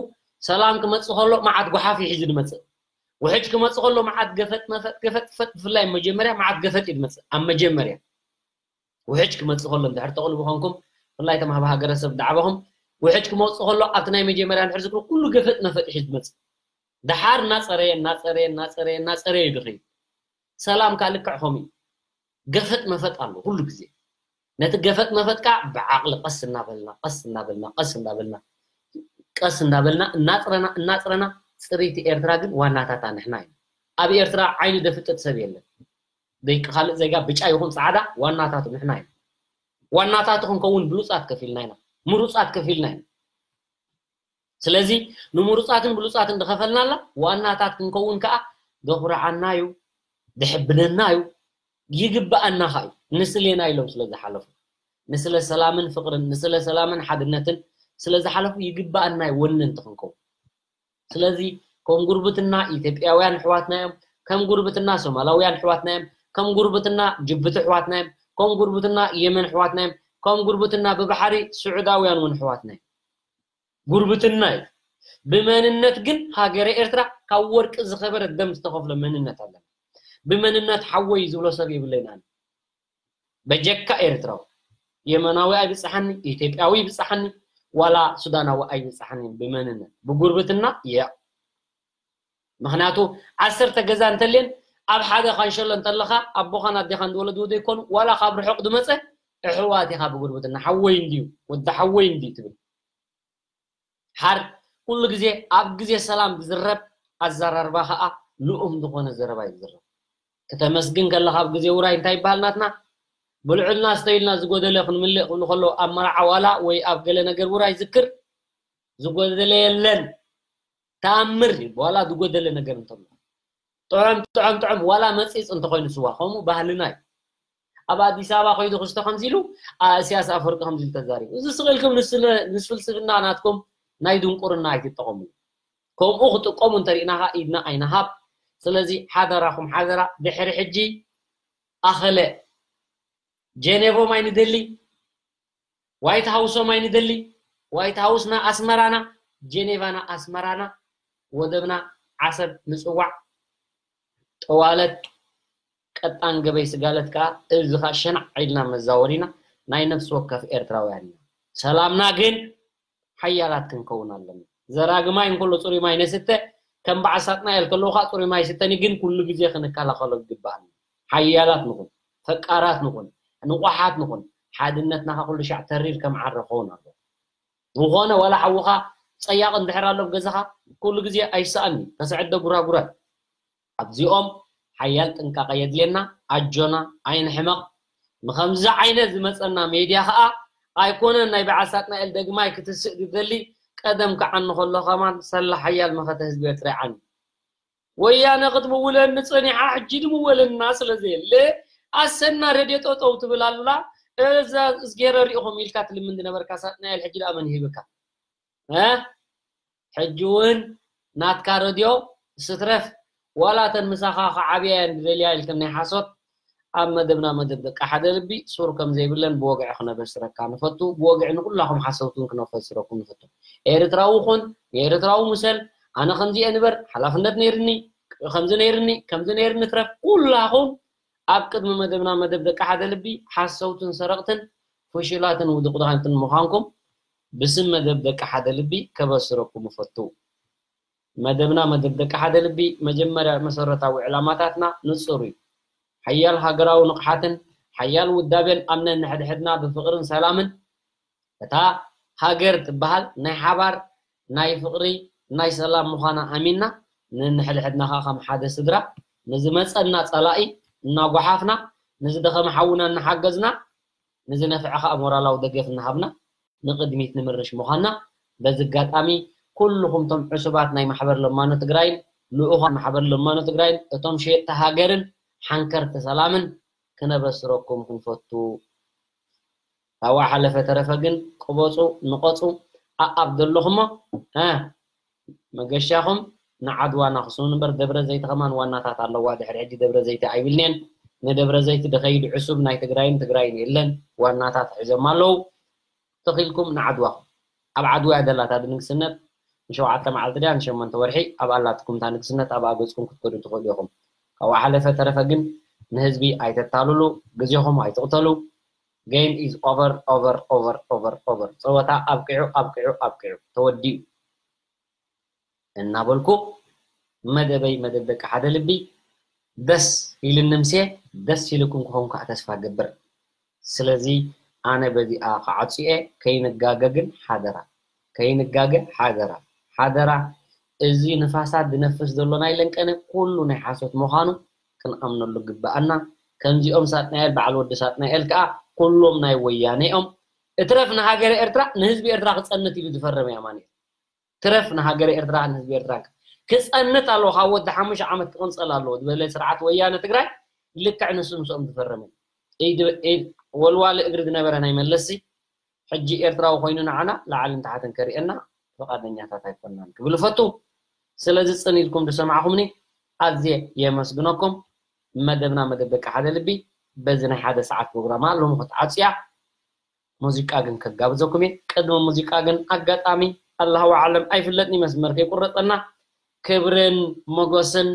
ሰላም ክመጽእ ከሎ መዓት ጓሓፍ እዩ ሒዙ ዝመጽእ። ውሕጅ ክመጽእ ከሎ መዓት ገፈጥ መፈጥ ገፈጥ ፈጥ፣ ብፍላይ መጀመርያ መዓት ገፈጥ እዩ ዝመጽእ። ኣብ መጀመርያ ውሕጅ ክመጽእ ከሎ እንድሕር ተቕልቡ ኮንኩም፣ ብፍላይ እቶም ኣብ ሃገረሰብ ዳዕባኹም፣ ውሕጅ ክመጽእ ከሎ ኣብቲ ናይ መጀመርያ እንድሕር ዝክሩ ኩሉ ገፈጥ መፈጥ እዩ ዝመጽእ። ደሓር እናጸረየ እናጸረየ እናጸረየ እናጸረየ እዩ ዝኸይድ። ሰላም ከዓ ልክዕ ከምኡ እዩ። ገፈጥ መፈጥ ኣሎ ኩሉ ግዜ። ነቲ ገፈጥ መፈጥ ከዓ ብዓቕሊ ቀስ እናበልና ቀስ እናበልና ቀስ እናበልና ቀስ እናበልና እናጽረና እናጽረና፣ ጽርይቲ ኤርትራ ግን ዋናታታ ንሕና ኢና። ኣብ ኤርትራ ዓይኒ ደፍጥጥ ሰብ የለን። ደቂ ካልእ ዜጋ ብጫ ይኹን ጻዕዳ ዋናታቱ ንሕና ኢና። ዋናታቱ ክንከውን ብሉጻት ከፊልና ኢና፣ ምሩጻት ከፊልና ኢና። ስለዚ ንምሩጻትን ብሉጻትን ዝኸፈልናላ ዋናታት ክንከውን ከዓ ዘኹርዓና እዩ፣ ዝሕብነና እዩ፣ ይግብኣና ከዓ እዩ። ንስሌና ኢሎም ስለ ዝሓለፉ፣ ንስለ ሰላምን ፍቕርን፣ ንስለ ሰላምን ሓድነትን ስለ ዝሓለፉ ይግብኣና እዩ ወነንቲ ክንከውን። ስለዚ ከም ጉርብትና ኢትዮጵያውያን ኣሕዋትና እዮም፣ ከም ጉርብትና ሶማላውያን ኣሕዋትና እዮም፣ ከም ጉርብትና ጅቡቲ ኣሕዋትና እዮም፣ ከም ጉርብትና የመን ኣሕዋትና እዮም፣ ከም ጉርብትና ብባሕሪ ስዑዳውያን እውን ኣሕዋትና እዮም። ጉርብትና እዩ። ብመንነት ግን ሃገረ ኤርትራ ካብ ወርቂ ዝኸበረ ደም ዝተኸፍሎ መንነት ኣለና። ብመንነት ሓወይ ዝብሎ ሰብ የብለይን ኣነ። በጀካ ኤርትራዊ፣ የመናዊ ኣይብጽሓኒ፣ ኢትዮጵያዊ ይብጽሓኒ፣ ዋላ ሱዳናዊ ኣይብጽሓኒ ብመንነት። ብጉርብትና ያ። ምኽንያቱ ዓሰርተ ገዛ እንተልየን ኣብ ሓደ ካንሸሎ እንተለኻ ኣቦኻን ኣዴኻን ዝወለድዎ ዘይኮኑ፣ ዋላ ካብ ርሑቕ ዝመጸ ኣሕዋት ኢኻ ብጉርብትና። ሓወይ እንድዩ፣ ወዲ ሓወይ እንድዩ ትብል። ሓር ኩሉ ግዜ ኣብ ግዜ ሰላም ዝዝረብ ኣዘራርባ ኸኣ ልኡም ዝኾነ ዘረባ እዩ ዝዝረብ። ክተመስግን ከለኻ ኣብ ግዜ ውራይ እንታይ ይበሃል ናትና? ብልዑልና ስተዩልና ዝጎደለ ክንምልእ ክብሉ ከለዉ ኣብ መርዓ ዋላ ወይ ኣብ ገለ ነገር ውራይ ዝክር ዝጎደለ የለን። ተኣምር እዩ፣ ዋላ ዝጎደለ ነገር እንተሎ። ጥዑም፣ ጥዑም፣ ጥዑም፣ ዋላ መጺጽ እንተኾይኑ ስዋ፣ ከምኡ ባህልና እዩ። ኣብ ኣዲስ ኣበባ ከይዱ ክስተ ከምዚ ኢሉ፣ ኣ፣ ኢሳያስ ኣፈወርቂ ከምዚ ኢሉ ተዛሪቡ። እዚ ስቕ ኢልኩም ንስለ-፣ ንፍልስፍና ናትኩም ናይ ድንቁርና ኣይትጠቐሙ። ከምኡ ክጥቀሙ እንተሪእና ኸኣ ኢድና ኣይንሃብ። ስለዚ ሓደራኹም ሓደራ፣ ድሕሪ ሕጂ ኣኸለ ጀኔቮም ኣይንደሊ፣ ዋይት ሃውሶም ኣይንደሊ። ዋይት ሃውስና ኣስመራና፣ ጀኔቫና ኣስመራና፣ ወደብና ዓሰብ ምጽዋዕ፣ ጠዋለት ቀጣን ገበይ ስጋለት ከኣ እዚ ኸኣ ሸናዕ ኢልና መዛወሪና ናይ ነፍሲ ወከፍ ኤርትራውያን ኢና። ሰላምና ግን ሓያላት ክንከውን ኣለና። ዘራጊ ማይ እንከሎ ጽሩይ ማይ ነስተ፣ ከም በዓል ሳጥናኤል ከለዉ ኸኣ ጽሩይ ማይ ይስተኒ፣ ግን ኩሉ ግዜ ክንከላኸሎ ይግባኣና። ሓያላት ንኹን፣ ፈቃራት ንኹን፣ ንቑሓት ንኹን፣ ሓድነትና ኸኣ ኩሉ ሻዕ ተሪር ከም ዓረ ክኸውን ኣለዎ። ዝኾነ ዋላ ሓውኻ ጸያቕ እንድሕር ኣሎ ኣብ ገዛኻ፣ ኩሉ ግዜ ኣይሰኣን እዩ፣ ተስዕደ ጉራጉራት። ኣብዚኦም ሓያል ጥንቃቐ የድልየና፣ ኣጆና ኣይንሕመቕ። ንኸምዚ ዓይነት ዝመጸና ሜድያ ኸኣ ኣይኮነን ናይ በዓል ሳጥናኤል ደግማይ ክትስእ ዝደሊ፣ ቀደም ክዓኒ ከሎ ኸማን ሰላ ሓያል መኸተ ህዝቢ ኤርትራ ይዓኒ። ወያነ ክትምውለኒ ጸኒሓ፣ ሕጂ ድምወለና ስለ ዘየለ፣ ኣሰና ረድዮ ጠጠው ትብል ኣሉላ፣ እዛ እዝጌረ ሪኢኹም ኢልካ ትልምን ዝነበርካ ሳጥናኤል፣ ሕጂ ደኣ መን ይህብካ? እ? ሕጂ እውን ናትካ ረድዮ ስትረፍ፣ ዋላ እተን ምሳኻ ክዓብያ እየን ዝደልያ ኢልክን ናይ ሓሶት፣ ኣብ መደብና መደብ ደቂ ሓደ ልቢ ሱር ከም ዘይብለን ብወግዒ ክነበስረካ ንፈቱ። ብወግዒ ንኩላኹም ሓሰውትን ክነፈስረኩም ንፈቱ። ኤርትራዊ ኹን፣ ንኤርትራዊ ምሰል፣ ኣነ ከምዚ እየ ንበር፣ ሓላፍነት ነይርኒ፣ ከምዚ ነይርኒ፣ ከምዚ ነይርኒ ትረፍ፣ ኩላኹም ኣብ ቅድሚ መደብና መደብ ደቂ ሓደ ልቢ ሓሰውትን ሰረቕትን ፍሹላትን ውድቕዳንትን ምዃንኩም ብስም መደብ ደቂ ሓደ ልቢ ከበስረኩም እፈቱ። መደብና መደብ ደቂ ሓደ ልቢ መጀመርያ መሰረታዊ ዕላማታትና ንጹር እዩ። ሓያል ሃገራዊ ንቕሓትን ሓያል ውዳቤን ኣብ ነንሕድሕድና ብፍቕርን ሰላምን እታ ሃገር ትበሃል ናይ ሓባር፣ ናይ ፍቕሪ፣ ናይ ሰላም ምዃና ኣሚንና፣ ነንሕድሕድና ኸኣ ከም ሓደ ስድራ ንዝመጸና ጸላኢ እናጓሓፍና፣ ንዝደኸመ ሓውና እናሓገዝና፣ ንዝነፍዐ ኸኣ ሞራላዊ ደገፍ እናሃብና ንቕድሚት ንምርሽ ምዃንና በዚ ኣጋጣሚ ኩልኹም እቶም ዕሱባት ናይ ማሕበር ለማኖ ትግራይን ልኡኻን ማሕበር ለማኖ ትግራይን እቶም ሸየጥቲ ሃገርን ሓንከርቲ ሰላምን ክነበስረኩም ክንፈቱ። ካብኡ ሓለፈ ተረፈ ግን ቅበፁ፣ ንቐፁ፣ ኣኣብ ዘለኹሞ፣ እ፣ መገሻኹም ንዓድዋ ናኽስኑ እምበር ደብረ ዘይቲ ከማን ዋናታት ኣለዋ። ድሕሪ ሕጂ ደብረ ዘይቲ ኣይብልንየን። ንደብረ ዘይቲ ድኸይድ ዕሱብ ናይ ትግራይን ትግራይን የለን። ዋናታት ሒዞም ኣለዉ። ተኺልኩም ንዓድዋኹም። ኣብ ዓድዋ እያ ደላታ ድንግስነት። ንሸውዓተ መዓልቲ ድያ ንሸሞንተ ወርሒ ኣብ ኣላትኩም እታ ንግስነት ኣብኣ ገጽኩም ክትከዱ ትኽእሉ ኢኹም። ካብኡ ሓለፈ ተረፈ ግን ንህዝቢ ኣይተታልሉ፣ ግዜኹም ኣይትቕተሉ። Game is over, over, over, over, over። ጸወታ ኣብቂዑ፣ ኣብቂዑ፣ ኣብቂዑ። ተወዲኡ። እናበልኩ መደበይ መደብ ደቂ ሓደ ልቢ ደስ ኢልኒ ምሴ ደስ ኢልኩም ክኸውን ከዓ ተስፋ ገብር። ስለዚ ኣነ በዚኣ ክዓጹ እየ፣ ከይንጋገ ግን ሓደራ፣ ከይንጋገ ሓደራ፣ ሓደራ። እዚ ንፋሳት ዝነፍስ ዘሎ ናይ ለንቀነ ኩሉ ናይ ሓሶት ምዃኑ ክንኣምነሉ ግብኣና። ከምዚኦም ሳጥናኤል በዓል ወዲ ሳጥናኤል ከዓ ኩሎም ናይ ወያነ እዮም። እትረፍ ንሃገረ ኤርትራ ንህዝቢ ኤርትራ ክጸንት ኢሉ ዝፈረመ ኣማኑኤል። ትረፍ ንሃገረ ኤርትራ ንህዝቢ ኤርትራ ክጸንት ኣለዎ። ካብ ወዲ ሓሙሽተ ዓመት ክቕንጸል ኣለዎ ዝበለ ስርዓት ወያነ ትግራይ ልክዕ ንሱ ምስኦም ዝፈረመ ኢድ ኢድ ወልዋሊ እግሪ ዝነበረ ናይ መለሲ ሕጂ ኤርትራዊ ኮይኑ ንዓና ላዕልን ታሕትን ከርእየና ፍቓደኛታት ኣይኮናን ክብል እፈቱ። ስለዚ ጽን ኢልኩም ዝሰማዕኹምኒ ኣዝየ የመስግነኩም። መደብና መደብ ደቂ ሓደ ልቢ በዚ ናይ ሓደ ሰዓት ፕሮግራም ኣለሙ ክትዓጽያ ሙዚቃ ግን ከጋብዘኩም እየ። ቅድሚ ሙዚቃ ግን ኣጋጣሚ ኣላሁ ኣዕለም ኣይፍለጥን እዩ መስመር ከይቁረጸና ክብርን ሞገስን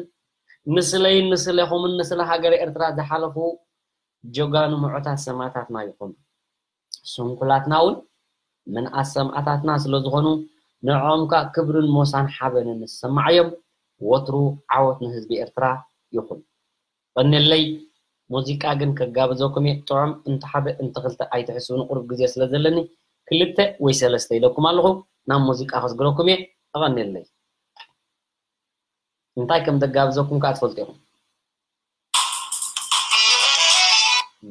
ንስለይን ንስለኹምን ንስለ ሃገረ ኤርትራ ዝሓለፉ ጀጋኑ ምዑታት ሰማእታትና ይኹን። ስንኩላትና እውን ምንኣስ ሰማእታትና ስለ ዝኾኑ ንዕኦም ከኣ ክብርን ሞሳን ሓበንን ዝሰማዓዮም ወትሩ ዓወት ንህዝቢ ኤርትራ ይኹን። ቀንየለይ ሙዚቃ ግን ከጋብዘኩም እየ። ጥዑም እንተ ሓደ እንተ ክልተ ኣይትሕስቡ ንቁሩብ ግዜ ስለ ዘለኒ ክልተ ወይ ሰለስተ ኢለኩም ኣለኹ። ናብ ሙዚቃ ከስግረኩም እየ። ኣቐንየለይ። እንታይ ከም ዘጋብዘኩም ከኣ ትፈልጡ ኢኹም።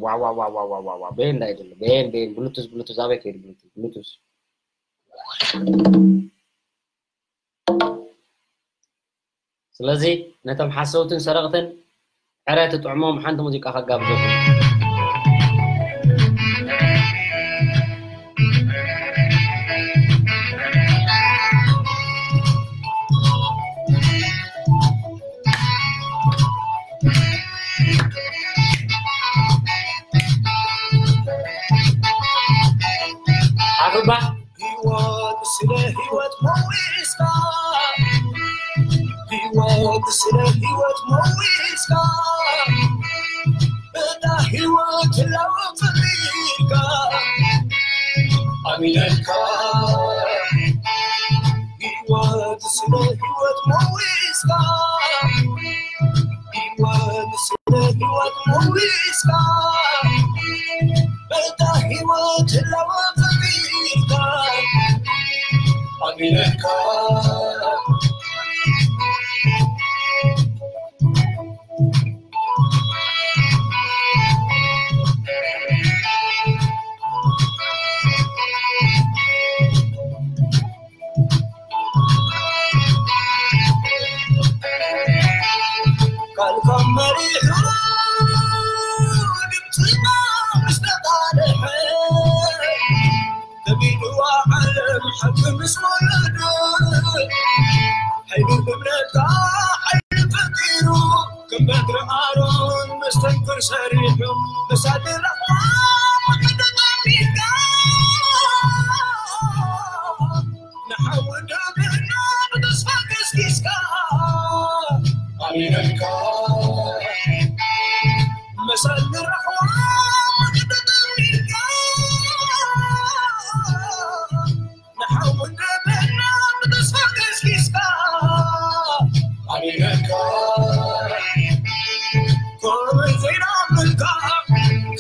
ዋዋዋዋዋዋዋ ቤን እንታይ ይደሉ ቤን ቤን ብሉቱዝ ብሉቱዝ ኣበይ ከይዱ ብሉቱዝ ብሉቱዝ። ስለዚ ነቶም ሓሰውትን ሰረቕትን ዕረ ትጥዕሞም ሓንቲ ሙዚቃ ከጋብዘኩም። ኣፍባ ህይወት ስለ ህይወት መዊስካ ህይወት ስለ ህይወት መዊስካ እታ ህይወት ህላወ ፈጢርካ ኣሚነልካ ህይወት ስለ ህይወት መዊስካ ህይወት ስለ ህይወት መዊስካ በታ ህይወት ህላወ ፈጢርካ ኣሚነልካ ቃልካ መሪሑ ድምፅና ምስ ተቃልሐ ከቢድዋ ዓለም ሓቂ ምስ ወረደ ሓይሉ እምነትካ ሓይሉ ፈጢሩ ከም በትሪ ኣሮን መስተንክር ሰሪሑ መሳድራ ተጠሚርካ ንሓዊ ደብና ብተስፋ ገስጊስካ ኣሚነልካ መሳድራ ተጠሚርካ ንሓዊ ደብና ብተስፋ ገስጊስካ ኣሚነልካ ከመይ ዘይናምነልካ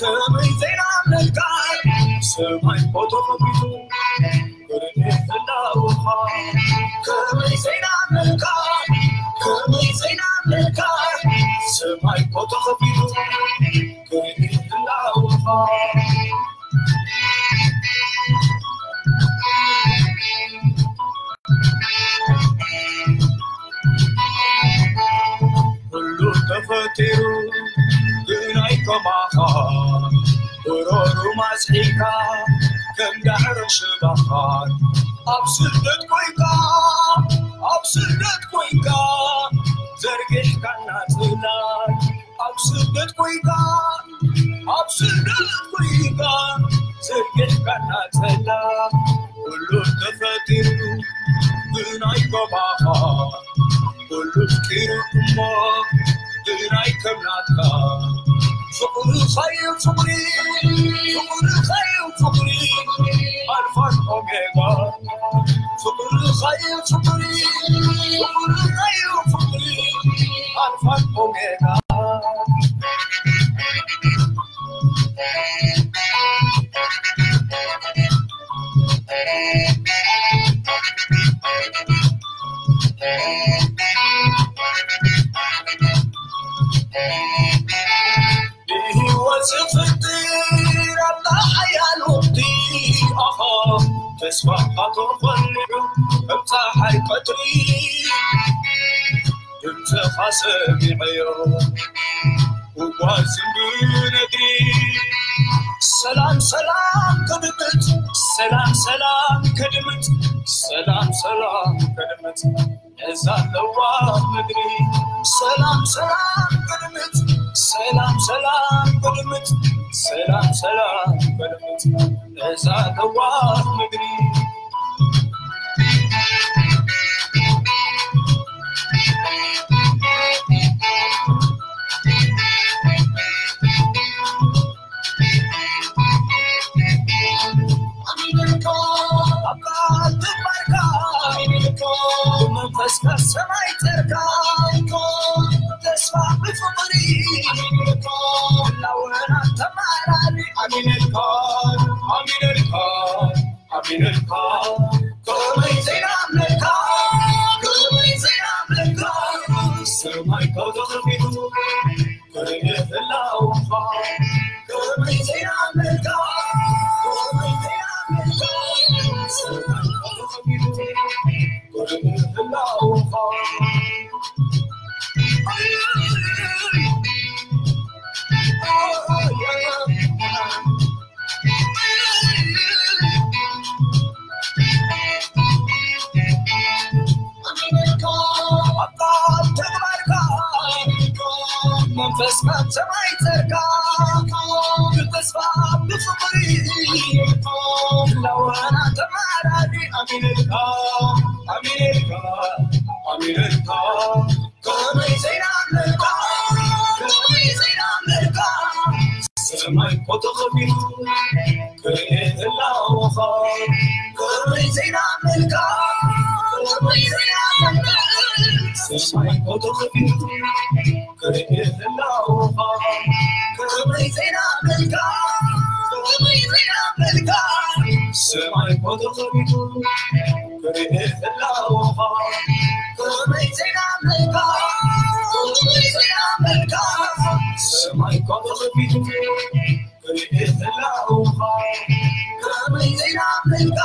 ከመይ ዘይናምነልካ ሰማይ ፎቶ ከፊቱ ብርድህ እንዳውኻ ከመይ ዘይናምነልካ ከመይ ዘይናምነልካ ሰማይ ፎቶ ከፊቱ ብርድህ እንዳውኻ ተፈጢሩ ብናይ ከማኻ ብረሩ ማስሒካ ከም ዳዕሮ ሽባኻት ኣብ ስደት ኮይንካ ኣብ ስደት ኮይንካ ዘርጊሕካና ጽላል ኣብ ስደት ኮይንካ ኣብ ስደት ኮይንካ ዘርጊሕካና ጽላል ኩሉ ተፈጢሩ ብናይ ከማኻ ኩሉ ፍቂሩ እሞ ብናይ ከም ናትካ ፍቕርኻዩ ፍቕሪ ፍቕርኻዩ ፍቕሪ ኣልፋን ኦሜጋ ፍቕርኻዩ ፍቕሪ ፍቕርኻዩ ፍቕሪ ኣልፋን ኦሜጋ ብህይወት ዝፍጥር ኣላ ሓያል ወዲ ኣኻ ተስፋ ኣቶ ኾሊዑ ከም ፀሓይ ቀትሪ ድምፅኻ ሰሚዐዮ እጓዝ ብነግሪ ሰላም ሰላም ከድምፅ ሰላም ሰላም ከድምፅ ሰላም ሰላም ከድምፅ ነዛ ለዋህ ምድሪ ሰላም ሰላም ከድምፅ ሰላም ሰላም ከድምፅ ሰላም ሰላም ከድምፅ ነዛ ለዋህ ምድሪ መንፈስካ ሰማይ ጸርካ ተስፋ ብፍቕሪ ላወና ተማራሪ ኣሚነልካ ኣሚነልካ ኣሚነልካ ከመይ ዘይናምነልካ ከመይ ዘይናምነልካ ሰማይ ካብ ተኸፊቱ መንፈስካ ሰማይ ጸርካ ብተስፋ ብፍቕሪ ላወና ተማራሪ ኣሚነልካ ኣሚነልካ ኣሚነልካ ከመይ ዘይናምነልካ ከመይ ዘይናምነልካ ሰማይ እኮ ተኸፊቱ ክርኢ ህላወኻ ከመይ ዘይናምነልካ ከመይ ዘይናምነልካ ሰማይ እኮ ተኸፊቱ ክርኢ ህላወኻ ከመይ ዘይናምነልካ ከመይ ዘይናምነልካ ሰማይ እኮ ተኸፊቱ ክርኢ ህላወኻ ከመይ ዘይናምነልካ ከመይ ዘይናምነልካ ሰማይ እኮ ተኸፊቱ ክርኢ ህላወኻ ከመይ ዘይናምነልካ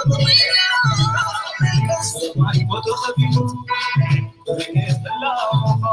ከመይ ዘይናምነልካ ሰማይ እኮ ተኸፊቱ ክርኢ ህላወኻ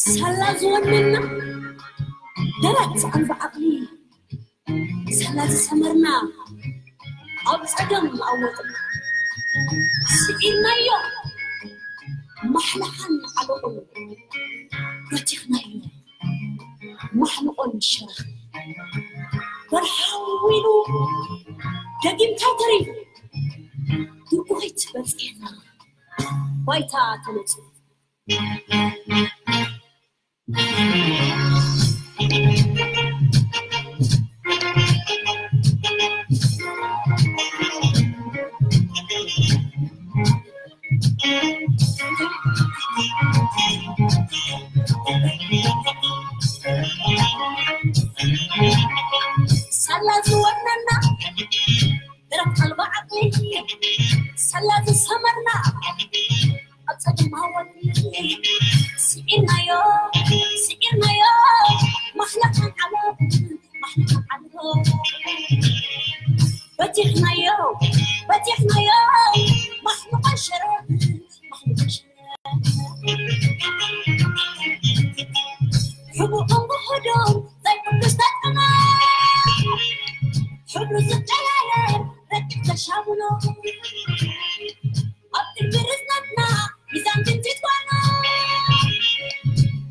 ሳላ ዝወነና ደረት ኣልባ ዓቕሊ ሳላ ዝሰመርና ኣብ ጸገም ኣወጥና ስዒርናዮ ማሕለኻን ዓለቑን በቲኽናዮ ማሕልቆን ሽራኽ በርሃዊሉ ደጊምካ ተሪፉ ድርቁኺት በጺሕና ባይታ ተነጹ ሳላ ዝወነና ደረት ኣልባ ዓቕሊ፣ ሳላ ዝሰመርና ኣብ ጸገም ሃወት ስዒርናዮ፣ ስዒርናዮ ማሕለኻን ዓለም፣ ማሕለኻን ዓለም። በቲኽናዮ፣ በቲኽናዮ ማሕለኻን ሸረ፣ ማሕለኻን ሸረ። ሕቡእን ውሑዱን ዘይቅዱስ ተጽዕኖ፣ ሕብሩ ዝቀያየር ረቂቕ ተሻምኖ፣ ኣብ ቅድሚ ርዝነትና ሚዛን ትምክሕቲ ጓኖ፣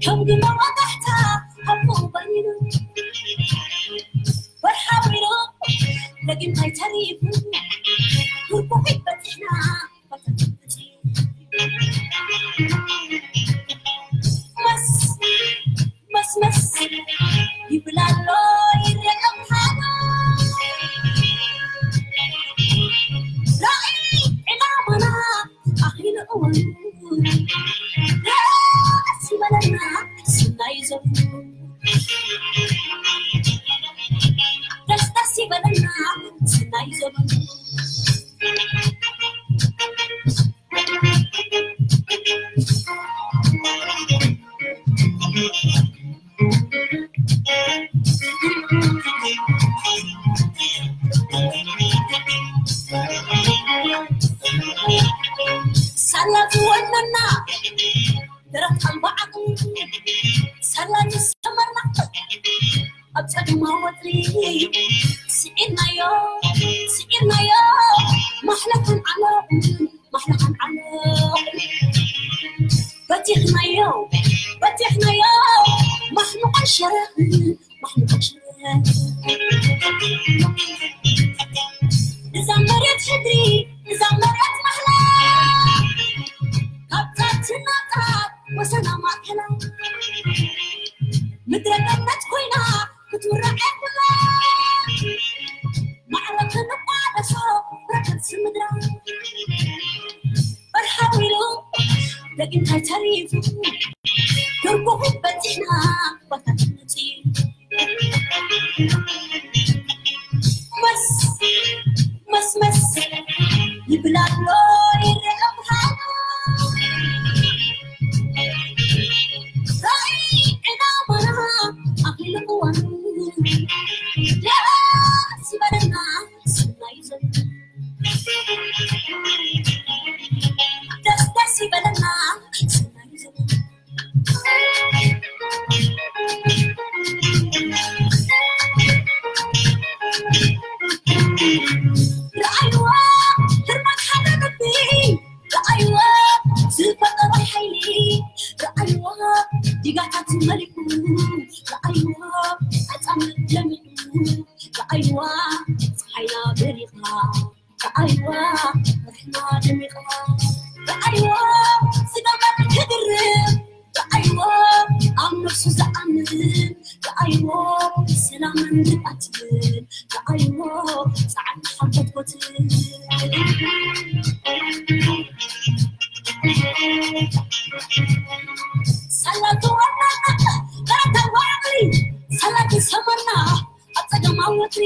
ከም ግመ ወጋሕታ ኣብ ቁሩ በኒኑ፣ ወርሓዊ ሩቕ ደጊም ኣይተሪፉ፣ ብርኩኺት በጺሕና መስ መስ መስ ይብል ኣሎ ይረአ ምዃኑ። ራእይ ዕላማና ኣኺሉ እዋኑ። ደስ ይበለና ስናይ ዘመኑ። ደስ ደስ ይበለና ስናይ ዘመኑ። ሳላ ዝወነና ደረት ኣልባ ዓቕሊ፣ ሳላ ዝሰመርና ኣብ ጸገማ ወጥሪ፣ ስዒርናዮ፣ ስዒርናዮ ማሕለኻን ዓለም፣ ማሕለኻን ዓለም። በቲኽናዮ፣ በቲኽናዮ ማሕለኻን ሸረ፣ ማሕለኻን ሸረ። እዛ መሬት ሕድሪ፣ እዛ መሬት ማሕላ፣ ካብታ ትናጣ ወሰና ማእከላ፣ ምድረ ገነት ኮይና ክትውራዕ ኩላ፣ ማዕረ ክንቋደሶ ረከብቲ ምድራ። በርሃዊሉ ደጊምታይ ተሪፉ፣ ክርኩኺት በጺሕና ባታ ትመጺ። መስ መስ መስ ይብል ኣሎ ይረአ ምዃኑ። ራእይ ዕላማና ኣኺሉ እዋኑ። ደስ ይበለና ስናይ ዘመኑ። ደስ ደስ ይበለና ስናይ ዘመኑ። ረኣይዋ ህርመት ሓደ ልቢ፣ ረኣይዋ ዝፈጠሮ ሓይሊ፣ ረኣይዋ ዲጋታት መሊኡ፣ ረኣይዋ ኣጻምእ ለሚዑ፣ ረኣይዋ ጸሓይና በሪኻ፣ ረኣይዋ ወርሕና ደሚቓ፣ ረኣይዋ ዝገበር ክድርብ፣ ረኣይዋ ኣብ ነፍሱ ዝኣምን፣ ረኣይዋ ሰላምን ርግኣትን፣ ረኣይዋ ጻዕሪ ሓጎት። ሳላ ዝወነና ደረት ኣልባ ዓቕሊ፣ ሳላ ዝሰመርና ኣብ ጸገማ ወጥሪ፣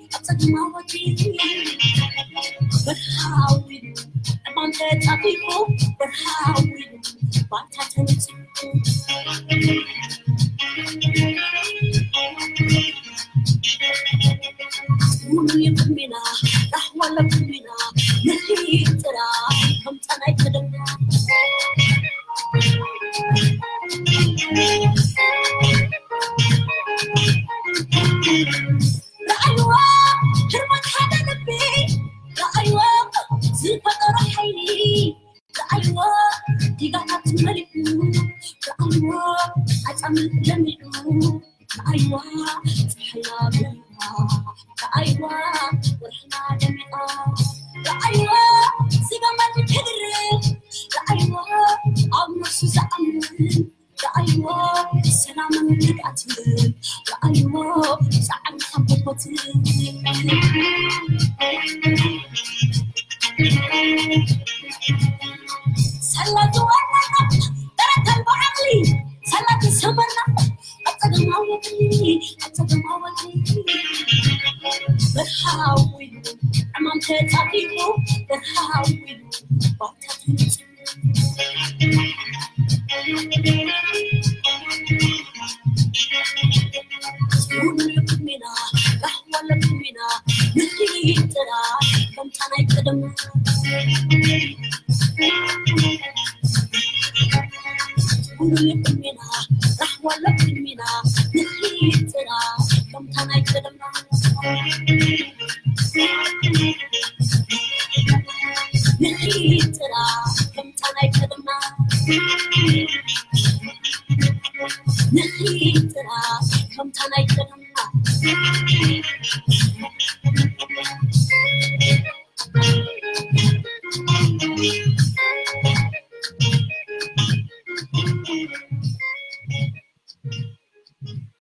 ኣብ ጸገማ ወጥሪ። በርሃዊሉ ዕማም ተጻፊፉ፣ በርሃዊሉ ባንታ ተነጺፉ። ሙሉ የቁሚና፣ ራህዋ ለቁሚና፣ ንኺድ ጥራ ከም ጸናይ ተደምና። ረኣይዋ ህርመት ሓደ ልቢ፣ ረኣይዋ ዝፈጠሮ ሓይሊ፣ ረኣይዋ ዲጋታት መሊኡ፣ ረኣይዋ ኣጻምእ ለሚዑ፣ ረኣይዋ ጸሓያ በሪኻ፣ ረኣይዋ ወርሕና ደሚቓ፣ ረኣይዋ ዝገመል ክድርብ፣ ረኣይዋ ኣብ ነፍሱ ዝኣምን፣ ረኣይዎ ሰላምን ርግኣትን፣ ረኣይዎ ጻዕርን ሓጎትን። ሳላ ዝወነና ደረት ኣልባ ዓቕሊ፣ ሳላ ዝሰመርና ኣብ ጸገማዊ ኣተማወቲ በርሃዊ ዕማም ተጻፊፉ በርሃዊ ባታቱ ሚና ራህዋ ለሚና ንኺጥራ ከምታ ናይ ቀደም ሚና ራህዋ ለሚና ንኺጥራ ከምታ ናይ ቀደም ንኺጥራ ከምታ ናይ ቀደም ንኺጥራ ከምታ ናይ ቀደም